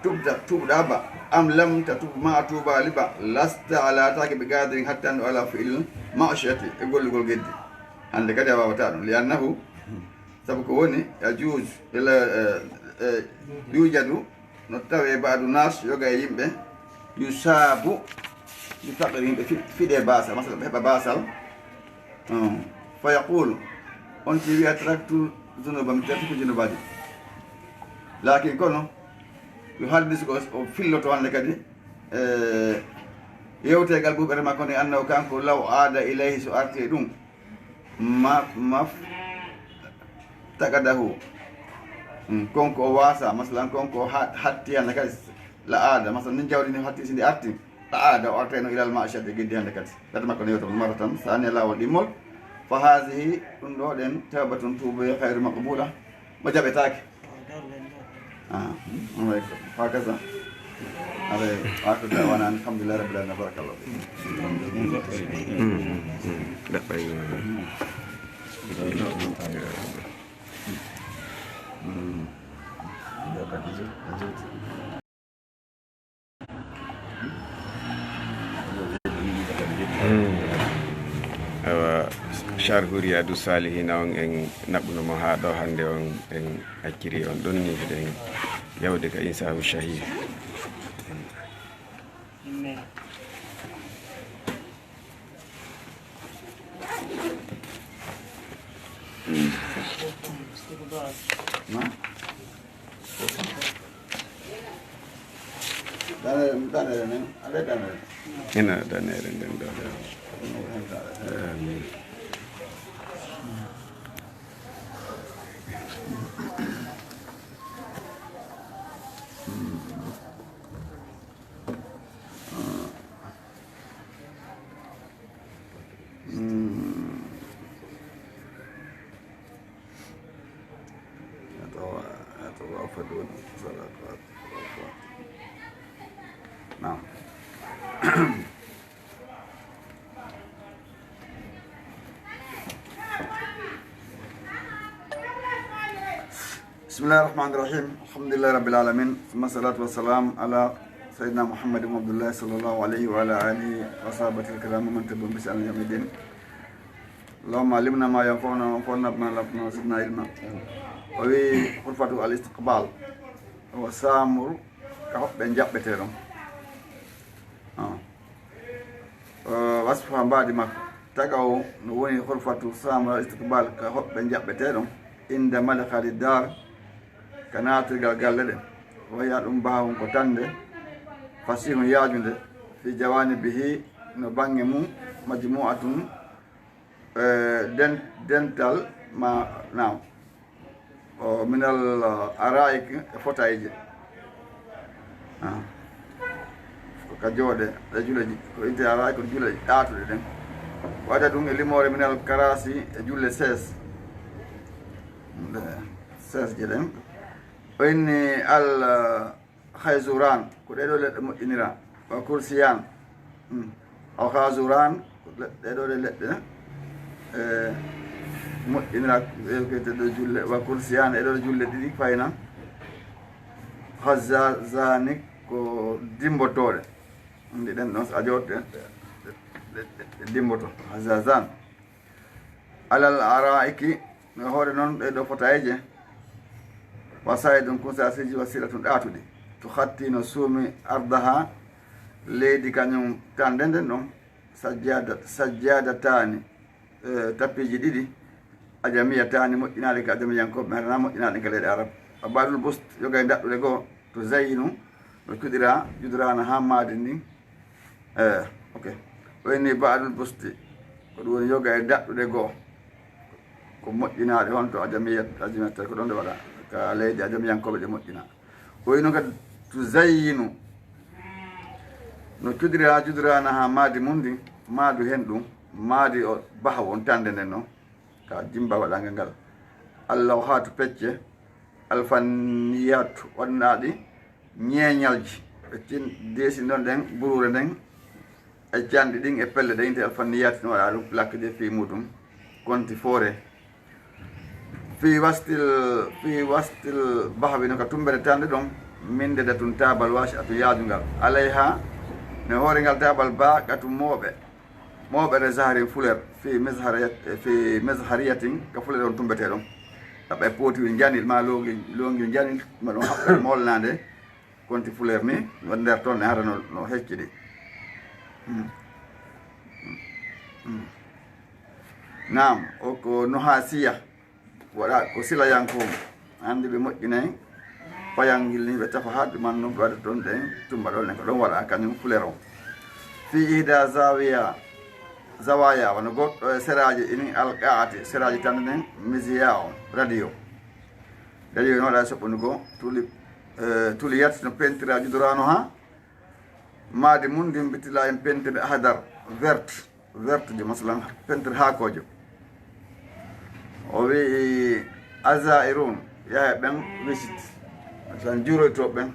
tubta, tuuɓɗa ba, am lam tatub, ma a tuubaali ba, lasta, a laataaki bi qadirin hattanɗo ala fi'lil ma'siyati, e gollugol geddi. Hannde kadi a waawataa ɗum. Li annahu, sabu ko woni, yajuuzu, ila, eh, eh, yuujadu, no tawee ba'du naas, yoga e yimɓe, yusaabu bi faqri, yimɓe fi-, fiɗe baasal, masala ɓe heɓa baasal. Hmm. Fa yaqulu, on si wi'a, taraktu zunuba, mi terti ko junubaaji. Laakin kono, yo haddis ko o filloto hannde kadi, eh, yewteegal ɓuuɓere makko nde, annahu kanko law aada ilayhi, so arti e ɗum, ma, maf taqadahu. Hmm, kon ko o waasa, masalan, kon ko o ha-, hatti hannde kadi, la aada, masalan, min jawdi ni hatti si ndi arti, la aada, o artayno ilal ma'siyati e geddi hannde kadi. Gati makko ne yewta maratan, sani e laawol ɗimmol, fa haasihi, ɗum ɗo ɗen, tawbatun tuuboye, hayru maqbula, mo jaɓetaake. Ah, hmm, on way ko, hakaza. Aray, wa akhiru da'wana alhamdulillahi rabbil alamin, barakallahu. Awa, Sharhu Riyadu Salihina on en naɓuno mo haa ɗo hannde on, en acciri on ɗon ni, hiɗen yawde ka Insahu Shahih. Dane, Danere nen, ale danere. Ina danere nden ɗo ɗo. Amin. Mm. Atawa, atawa fadun salatu, atawa fadun. Naam. بسم الله الرحمن الرحيم. الحمد لله رب العالمين. ثم الصلاة والسلام على سيدنا محمد بن عبد الله صلى الله عليه وعلى آله وصحبه الكرام ومن تبعهم بإحسان إلى يوم الدين. اللهم علمنا ما ينفعنا وانفعنا بما علمتنا وزدنا علما. O wi hurfatu al istiqbal. O saamuru ka hoɓɓe jaɓɓetee ɗon. Ah. Eh, wasfu ha mbaadi makko. Tagaw no woni hurfatu saamuru al istiqbal ka hoɓɓe jaɓɓetee ɗon. Inda madkhali dar, ka naatirgal galle ɗen. Waya ɗum bahawun ko tande. Fasihun yaajunde. Fi jawanibihi, no bange mum. Majmu'atun, eh, den-, dental ma, naam. O minal, eh, araik e fotayje. Ah. Ko ka jooɗe, ɗe juleji, ko inte araik ko juleji ɗaatuɗe ɗen. Wada ɗum e limoore minal karasi e julle ses. Nde ses je ɗen. O inni al, eh, Khayzuran, ko ɗee ɗoo leɗɗe moƴƴinira. Wa kursiyan. Hmm. Aw khazuran, ko le-, ɗee ɗoo ɗe leɗɗe, eh, moƴƴinira, eh, ko wiyetee ɗoo julle. Wa kursiyan, ɗee ɗoo julle ɗiɗi fayna. Khazazani, ko dimmbotooɗe. Anndi ɗen ɗon, so a jooɗi ɗe, ɗe, ɗe, ɗe, ɗe dimmboto. Khazazan. Alal araiki, no hoore noon ɗee ɗoo fotayje. Wasaidun, kunsasiji, wasilatun, ɗaatuɗi. To hatti no suumi ardaha, leydi kañum tande nden ɗon. Sajjada, sajjadataani, eh, tappiiji ɗiɗi. Ajamiyataani, moƴƴinaaɗe ka ajamiyankooɓe, hara na moƴƴinaaɗe ka leyɗe Arab. Abadul bust, yoga e daɗɗude goo. To zayyinu, no cuɗira, judraana ha maadi ndin. Eh, ok. O inni ba'dul busti. Ko ɗum woni yoga e daɗɗude goo. Ko moƴƴinaaɗe honto ajamiyat, ajamiyat ko ɗon ɗe waɗa. Ka leydi ajamiyankooɓe ɗe moƴƴina. O inni kadi tuzayyinu. No cuɗira judraana ha maadi mum ndin, maadu hen ɗum, maadi o bahaw on tande nden non. Ka jimba waɗangal ngal. Allawhatu pecce, alfanniyatu waɗanaaɗi ñeeñalji. Ɓe tin-, deesindon ɗen buruure nden, e canɗi ɗin e pelle ɗen, inte alfanniyati no waɗa ɗum plaque de fii muɗum, konti foore. Fii wastil, fii wastil bahwi no ka tumbere tande ɗon, min de datun taabal waasi atun yaajungal. Alayha, ne hoore ngal taabal ba gatu mooɓe. Mooɓere zaharin fuler, fii mizhariyat-, fii mizhariyatin, ka fuler on tumbetee ɗon. Ɗaɓɓa e pooti wi njanil, ma loongi, loongi njanil, ma ɗon haɓɓere molnaande. Konti fuler ni, nder ton ne hara no, no hecci ɗi. Hmm. Hmm. Hmm. Naam, o ko nuhasiya, waɗa ko silayanko. Anndi ɓe moƴƴinay payangil ni, ɓe tafa haa ɗuman no ɓe waɗa ɗon ɗen, tumba ɗon ɗen, ko ɗon waɗa kañum fuler on. Fi ihda zawiya, zawaya, wano goɗɗo e seraaji ini alqaati, seraaji tan nden, misiya on, radio. Dañi no waɗa soɓɓunugo, tuli, eh, tuliyat no pentira juduraano ha. Maadi mum ndin bitila en pentiri ahadar, vert, vert jo, masalan, pentiri haakoojo. O wi'i, "Azairun, yaha ɓen wisit." Masalan, juuroytooɓe ɓen.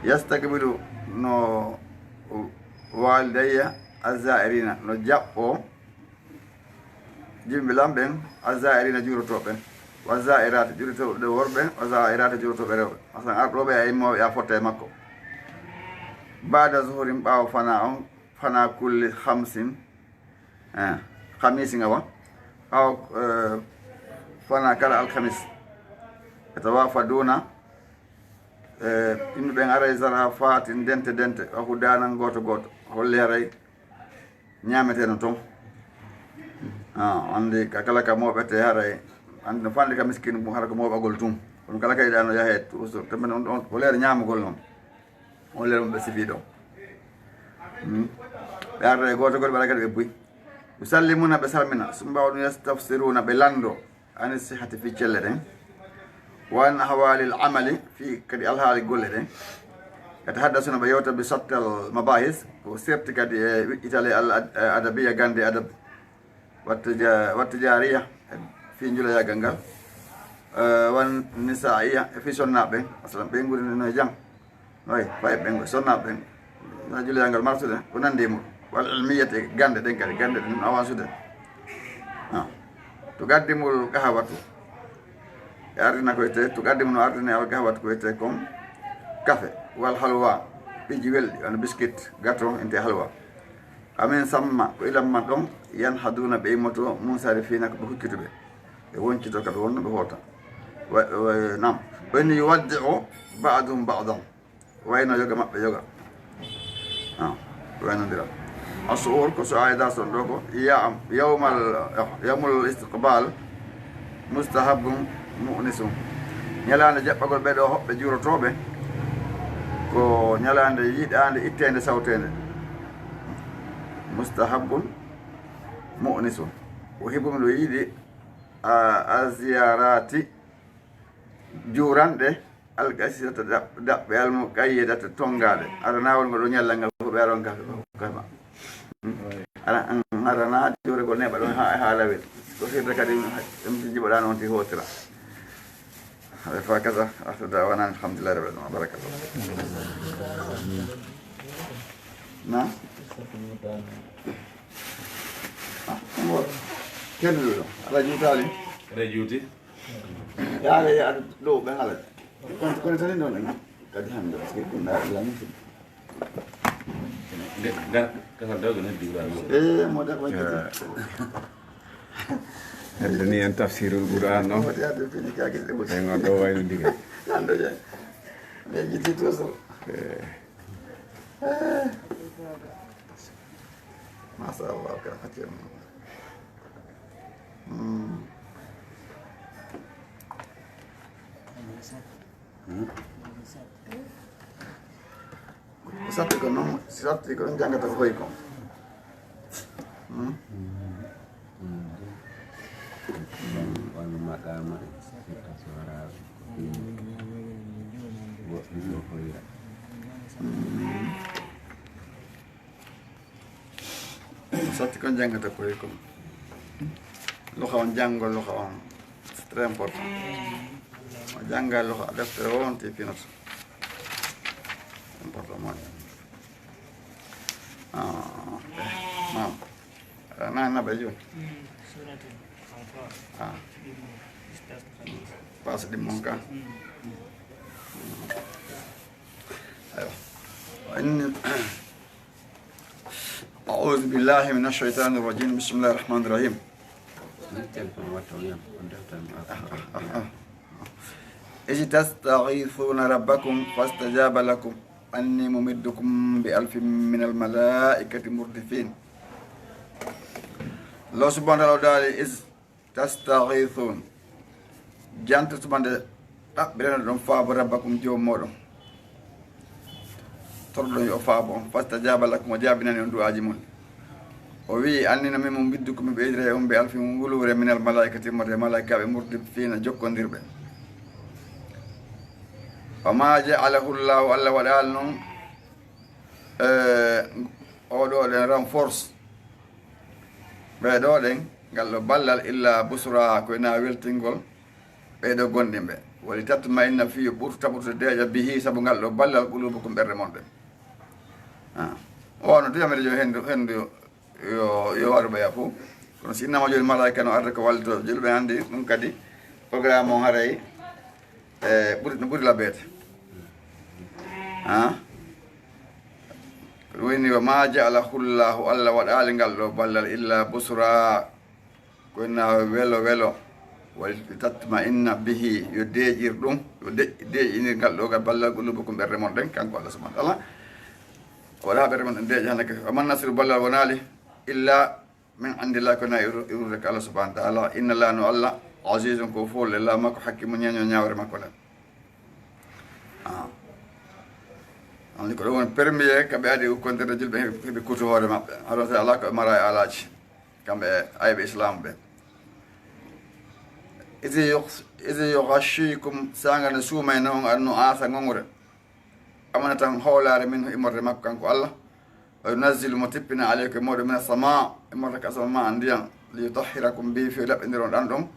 Yastaqbilu no walidayya azairina, no jaɓɓo Jimɓe lam ɓen, azzaa'iriina juurotooɓe ɓen, wazzaa'iraati juurotooɓe worɓe ɓen, wazzaa'iraati juurotooɓe rewɓe. Masalan, arɗooɓe e immooɓe e a fotta e makko. Baada zuhurin, ɓaawo fanaa on, fanaa kulli hamsin, eh, hamisin awa, ɓaawo, eh, fanaa kala alhamis. E tawaafaduuna, eh, yimɓe ɓen aray zarafaatin dente dente, wa hudaanan gooto gooto, holli haray ñaameteeno toon. Ah, anndi ka kala ka mooɓetee haray, anndi no fanɗi ka miskiin mum, hara ko mooɓagol tun. Kono kala ka yiɗaa no yahee toujours, te men on ɗon ko leer ñaamugol noon. On leer mo ɓe sifi ɗo. Hmm. Ɓe arda e gooto gooto, ɓe ara kadi ɓe buy. Yusallimuna, ɓe salmina. Summa ɓaawo ɗum yastafsiruna, ɓe lanndo. Ani sihati fi celle ɗen. Wa an ahwalil amali, fi kadi alhaali golle ɗen. Yatahaddasuna, ɓe yewta bi sattal mabahis, ko serti kadi e wiƴƴitale al ad-, adabiya, gannde adab. Watta ja-, watta jaariya, e fii njuleyaagal ngal. Eh, wan nisaiya, e fii sonnaaɓe ɓen. Masalan, ɓe nguri no jam. Way, fay ɓen, sonnaaɓe ɓen. Na juleyaagal marsude, ko nandi e muɗum. Wal ilmiyati, e gannde ɗen kadi, gannde ɗen awansude. Ah. To gaddimul qahawatu. E ardina ko wiyetee, to gaddimul no ardine al qahawatu ko wiyetee kon kafe. Wal halwa, piiji welɗi, wano biskit, gato, inte halwa. Amin samma, ko ilan man ɗon, yanhaduna, ɓe immoto, munsarifiina, ko ɓe huccituɓe. Ɓe woncito ka ɓe wonno ɓe hoota. Wa, wa, nam. Wa in yuwaddi'u ba'duhum ba'dan. Wayno yoga maɓɓe yoga. Ah, waynondira. Asuur ko so ayda son ɗo ko ya-, yawmal, yawmul istiqbal mustahabun mu'nisun. Ñalaande jaɓɓagol ɓe ɗo hoɓɓe juurotooɓe ko ñalaande yiɗaande itteende sawteende. Mustahabun mu'nisun. Ko hibbumi ɗo yiɗi a, a ziyarati juuranɗe algasirata daɓ-, daɓɓe almuqayyadata tonngaade. Arana won ngo ɗo ñallal ngal fof ɓe aron kafe kafe ma. Hmm. Ara, an, arana juure ko neɓa ɗon ha, ha lawel. Ko firde kadi ɗum jiɓoɗa noon ti hotira. Aɗa fa kasa, ahda wana alhamdulillah rabbil alamin. Barakallah. Na? Ah, mo. Kendu ɗo. Ala juutali. Ala juuti. Yaare yaade ɗo ɓe ngala. Kon, kon tan non en. Kadi hande, parce que kun da la musu. Nde, ngar, kasal dawde ne diwa. Eh, mo da ko. Eh. Hande ni en tafsirul Qur'an, no? Mo da de fini ka ke de. En on do wayno diga. Hande je. Mais je dis tout ça. Eh. Eh. Masha Allah, ka hakkil. Hmm. Hmm? Ko satti ko noon, si satti ko ɗum janngata ko hoy kon. Hmm? Wano maqama, sitta suwara, woɗɗi ko hoyra. Hmm. Ko satti kon janngata koye kon. Loha on janngo, loha on. C'est très important. O jannga loha deftere o on ti finata. Important mo. Ah, ok. Naam. Ah, na, na, ɓe jooni. Ah. Passe ɗi mon ka. Aywa. Wa inni أعوذ بالله من الشيطان الرجيم. بسم الله الرحمن الرحيم. إذ تستغيثون ربكم فاستجاب لكم أني ممدكم بألف من الملائكة مردفين. Allah subhanahu wa ta'ala daali, إذ تستغيثون. Janto tuma nde ɗaɓɓirano ɗon faabo rabbakum joomi mooɗon. Torɗon yo o faabo on. Fastajaba lakum, o jaabinani on du'aaji mon. O wi'i, anni no min mumiddukumi ɓeydira e on bi alfin wuluure minal malaa'ikati, immorde e malaa'ikaaɓe murdifiina jokkondirɓe. Wa ma ja'alahu Allahu, Allah waɗaali noon, eh, oɗo ɗen renforce. Ɓee ɗoo ɗen, ngal ɗoo ballal, illa busra, ko ina weltingol ɓee ɗoo gomɗinɓe. Wali tatma'inna, fii yo ɓurtu taɓutude deeƴa, bihi, sabu ngal ɗoo ballal, qulubukum, ɓerɗe mon ɗen. Ah. O wano duyamere yo henndu, henndu yo, yo waɗu ɓeya fof. Kono si innama jooni malaa'ika no arde ko wallito julɓe, anndi ɗum kadi programme on haray, e, ɓuri, no ɓuri labeede. Ah. Ɗum woni, wa ma ja'alahu Allahu, Allah waɗaali ngal ɗoo ballal illa busra, ko ina welo welo, wali tatma'inna bihi, yo deeƴir ɗum, yo de-, deeƴinir ngal ɗoo ngal ballal qulubukum, ɓerɗe mon ɗen, kanko Allah subhanahu wa ta'ala. O waɗa ɓerɗe mon ɗen deeƴa hannde kadi. Wa man nasru, ballal wonaali, illa min indillah, ko na iwru-, iwrude ko Allah subhanahu wa ta'ala. Inna Allah, no Allah, azizun, ko folle la makko, hakimu, ñeeño ñaawre makko nden. Ah. Anndi ko ɗum woni premier ka ɓe adi ukkondirde julɓe, heɓe kuutu hoore maɓɓe. Haɗon si alaa ko ɓe mara e alaaji, kamɓe e ayɓe Islaam ɓe. Isi yughashikum, saanga no suumayno on annu aasa ngongre. Amanatan hoolaare min immorde makko kanko Allah. Wa yunazzilu, mo tippina, aleykum e mooɗon, mina sama, immorde ka sama ma, ndiyam, li yutahhirakum bihi, fii laɓɓindiron ɗam ɗon.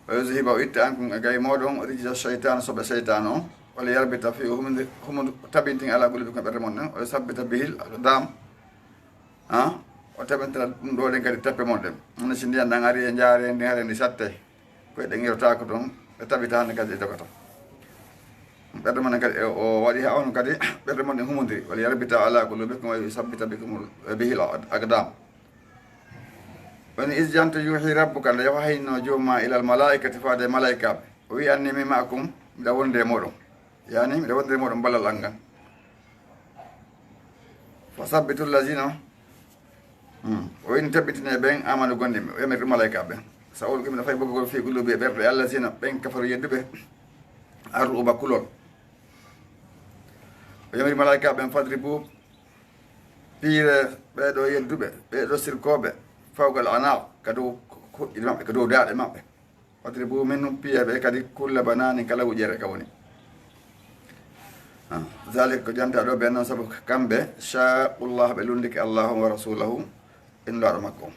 Wa yuzhiba, o itta, ankum, e gay mooɗon, rijsa shaytan, soɓe shaytan on. Wa li yarbita, fii o humundir-, humundu-, tabintin, ala qulubikum, ɓerɗe mon ɗen. Wa yusabbita bihil aqdam. Ha? O tabintira ɗum ɗo ɗen kadi tappe mon ɗen. Hono si ndiyam ɗam ari e njaare, ndi hare ndi satte. Koyɗe ngirotaako toon, ɓe tabita hannde kadi e jogata. Ɓerɗe mon kadi, o waɗi haa on kadi, ɓerɗe mon ɗen humondiri. Wa li yarbita ala qulubikum wa yusabbita bikum, bihil aqdam. Woni, "Iz janto yuhi rabbuka," nde wahayno jooma ilal malaikati faade e malaikaaɓe. O wi, "Anni mi ma'akum," miɗa wonde e mooɗon. Yani, miɗa wonde e mooɗon ballal an ngal. Fa sabbitu lazina. Hmm. O wini tabbitine ɓen amanu gonɗinɓe. O yamiri ɗum malaikaaɓe ɓen. Sa ulqi, miɗa fay ɓoggol fi qulubi, e ɓerɗe allazina, ɓen kafaru yedduɓe. Ar-ru'ba, kulol. O yamiri malaikaaɓe ɓen, "Fadribu," piire ɓee ɗo yedduɓe, ɓee ɗo sirkooɓe, fawqa al-anaq, ka dow koɗɗi maɓɓe, ka dow daaɗe maɓɓe. "Wadribu minhum," piye ɓe kadi, "kulla bananin," kala wuƴere ka woni. Ah, zalika, ko janta ɗo ɓen noon, sabu kamɓe, shaqullaha, ɓe lundike Allahu wa rasulahu, e Nulaaɗo makko on.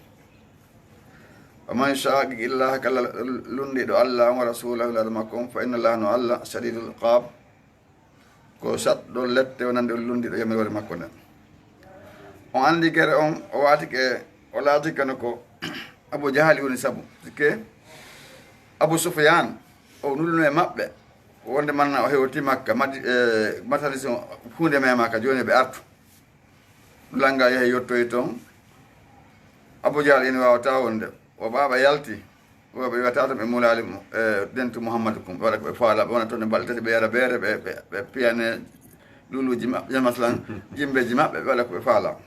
"Wa man shaqiqillaha," kala lundiɗo Allah wa rasulahu, Nulaaɗo makko on, "fa inna Allaha," no Allah, "shadidul iqab," ko saɗɗo lette wonande o lundiɗo yamiroore makko nden. On anndi gere on, o waatike, o laatikano ko Abu Jahali woni sabu. Sikke Abu Sufyan, o nuluno e maɓɓe, wonde manna o hewti Makka, madi-, e, marchandise on, huunde mema ka jooni ɓe artu. Lannga yahi yottoyi toon. Abu Jahal ina waawata wonde. O ɓaaɓa yalti. O ɓe wiyata to ɓe mulaali mo, e, dentu Muhammadu kum. Ɓe waɗa ko ɓe faala. Ɓe wona toon e balɗe tati, ɓe yara beere, ɓe, ɓe, ɓe piyane luluuji maɓɓe, ya masalan, jimbeeji maɓɓe, ɓe waɗa ko ɓe faala.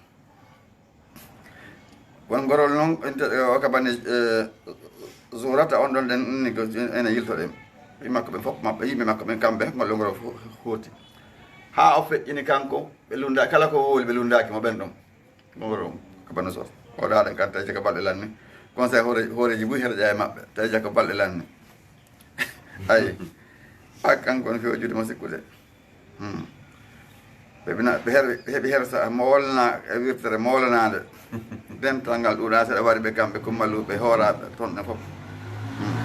Won gorol noon, ente, e, o ka bani, e, Zurata on ɗon, ɗen ni ko ene yiltoɗen. Ɓe makko ɓen fof maɓɓe, yimɓe makko ɓen kamɓe, ngol ɗon gorol fo-, hooti. Haa o feƴƴini kanko, ɓe lunda, kala ko wowli ɓe lundaaki mo ɓen ɗon. Ngol ɗon ko bani Zurata. O ɗaɗen kan tawi ko balɗe lanni. Conseil hoore-, hooreeji buy heɗa ƴaa e maɓɓe, tawi ko balɗe lanni. Ayi. Haa kanko no feewi juude mo sikkude. Hmm. Ɓe bina-, ɓe her-, ɓe heɓi hersa, mo wolna e wirtere moolanaande. Dental ngal ɗuuɗa seeɗa waɗi ɓe kamɓe kummaluuɓe hooraaɓe toon ɗen fof. Hmm.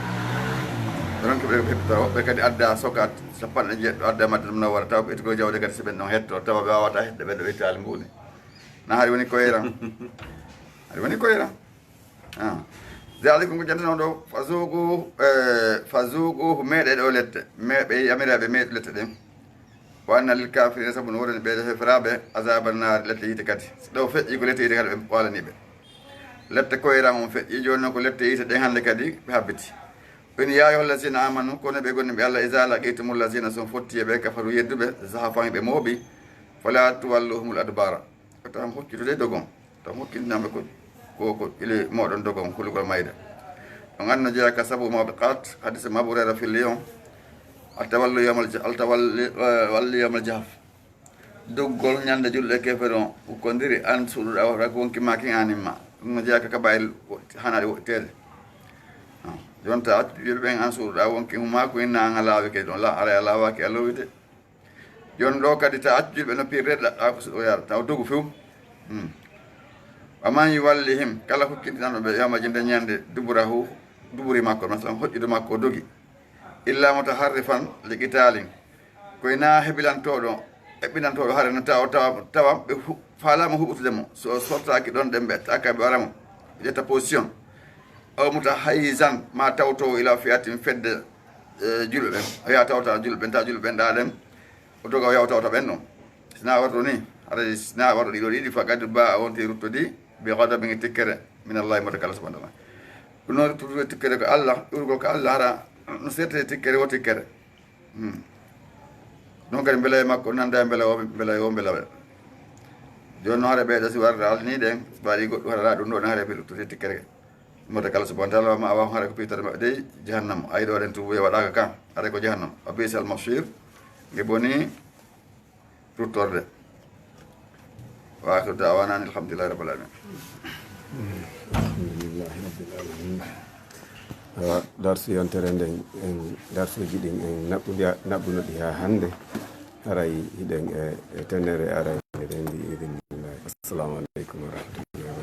Ɓe ronki ɓe heɓta woɓɓe kadi adda sokat sappanɗe jeeɗiɗo adda Madina Munawwara taw ko etugol jawde kadi si ɓen ɗon hetto tawa ɓe wawata hetde ɓe ɗo ittaali mbuuni. Na hari woni koyra. Hari woni koyra. Ah. Zalikum ko jantanoo ɗo, fazuqu, eh, fazuqu, meeɗe ɗo lette. Me-, ɓe yamira ɓe meeɗe lette ɗen. Wa anna lil kafirina, sabu no wonani ɓe heferaaɓe, azaba naari, lette yiite kadi. So ɗo feƴƴi ko lette yiite kadi ɓe waalani ɓe. Lette koyran on feƴƴi, jooni noon ko lette yiite ɗen hannde kadi ɓe habbiti. Woni, ya ayyuhal lazina amanu, kono ɓe gonɗinɓe Allah, iza laqitumul lazina, so on fotti e ɓe kafaru yedduɓe, zahafan ɓe mooɓi, fala tuwalluhumul adbara. Ko tan hokkitude dogon. Tan hokkitinaɓe ko, ko, ko ile moɗon dogon, kulugol mayde. Ɗon anno jeeya ka sabu mawɓe qat, hadisa Abu Hurayra filli on, altawallu yawmal ja-, altawalli, eh, walli yawmal jahaf. Doggol ñande julɗo e kefere on, ukkondiri an suuɗuɗa wota ko wonki ma kin anin ma. Ɗum no jeeya ka kabayel wo-, hanaɗe woɗɗiteede. Ah, jonta accu julɓe ɓen an suuɗuɗa wonki huma ko inna an a laawi ke ɗon. La, ara a laawaki a lowide. Jooni ɗo kadi ta accu julɓe no pirre ɗaɗɗa ko suɗo yara, taw dogu few. Hmm. Wa man yuwallihim, kala hokkintinanɗo ɓe yawma jinde ñande duburahu, duburi makko, masalan hoƴƴude makko o dogi. Illa mutaharrifan li qitalin, koye na hebilantooɗo, eɓɓinantooɗo hare no tawa, tawa, tawa ɓe hu-, faalaama huɓutude mo. So o sortaaki ɗon ɗen ɓe taka ɓe wara mo, ƴetta position. Aw mutahayyizan, ma tawto ila fi'atin fedde, eh, julɓe ɓen. O yaha tawta julɓe ɓen, tawa julɓe ɓen ɗa ɗen. O doga o yaha o tawta ɓen ɗon. Sina warto ni, haray sina warto ɗiɗo ɗiɗi, faqad ba'a, wonti ruttodi, bi ghadabin, tikkere, min Allahi, mo Tagala subhanahu wa ta'ala. Ɗum noon ruttude tikkere ko Allah, ɗurgol ko Allah, hara no sertete tikkere o tikkere. Hmm. Ɗum kadi mbela e makko nanda e mbela o, mbela e o, mbela ɓe. Jooni noon hara ɓeyɗo si warde alani ɗen, mbaɗi goɗɗum hara ɗum ɗo, hara ɓe ruttude tikkere. Mo Tagala subhanahu wa ta'ala, ma awa hara ko piitata maɓɓe dey jahannama. Ay ɗo ɗen tuubuye waɗaaka kan, hara ko jahannama. Wa bi'sal masir, nge boni ruttorde. Wa akhiru da'wana anil hamdulillahi rabbil alamin. Alhamdulillahi rabbil alamin. Awa, darsu yontere nden, en darsuji ɗin en naɓɓuɗi naɓɓunoɗi ha hande. Haray hiɗen e e tenere aray, eɗen mbi idinillah. Assalamu aleykum wa rahmatullahi.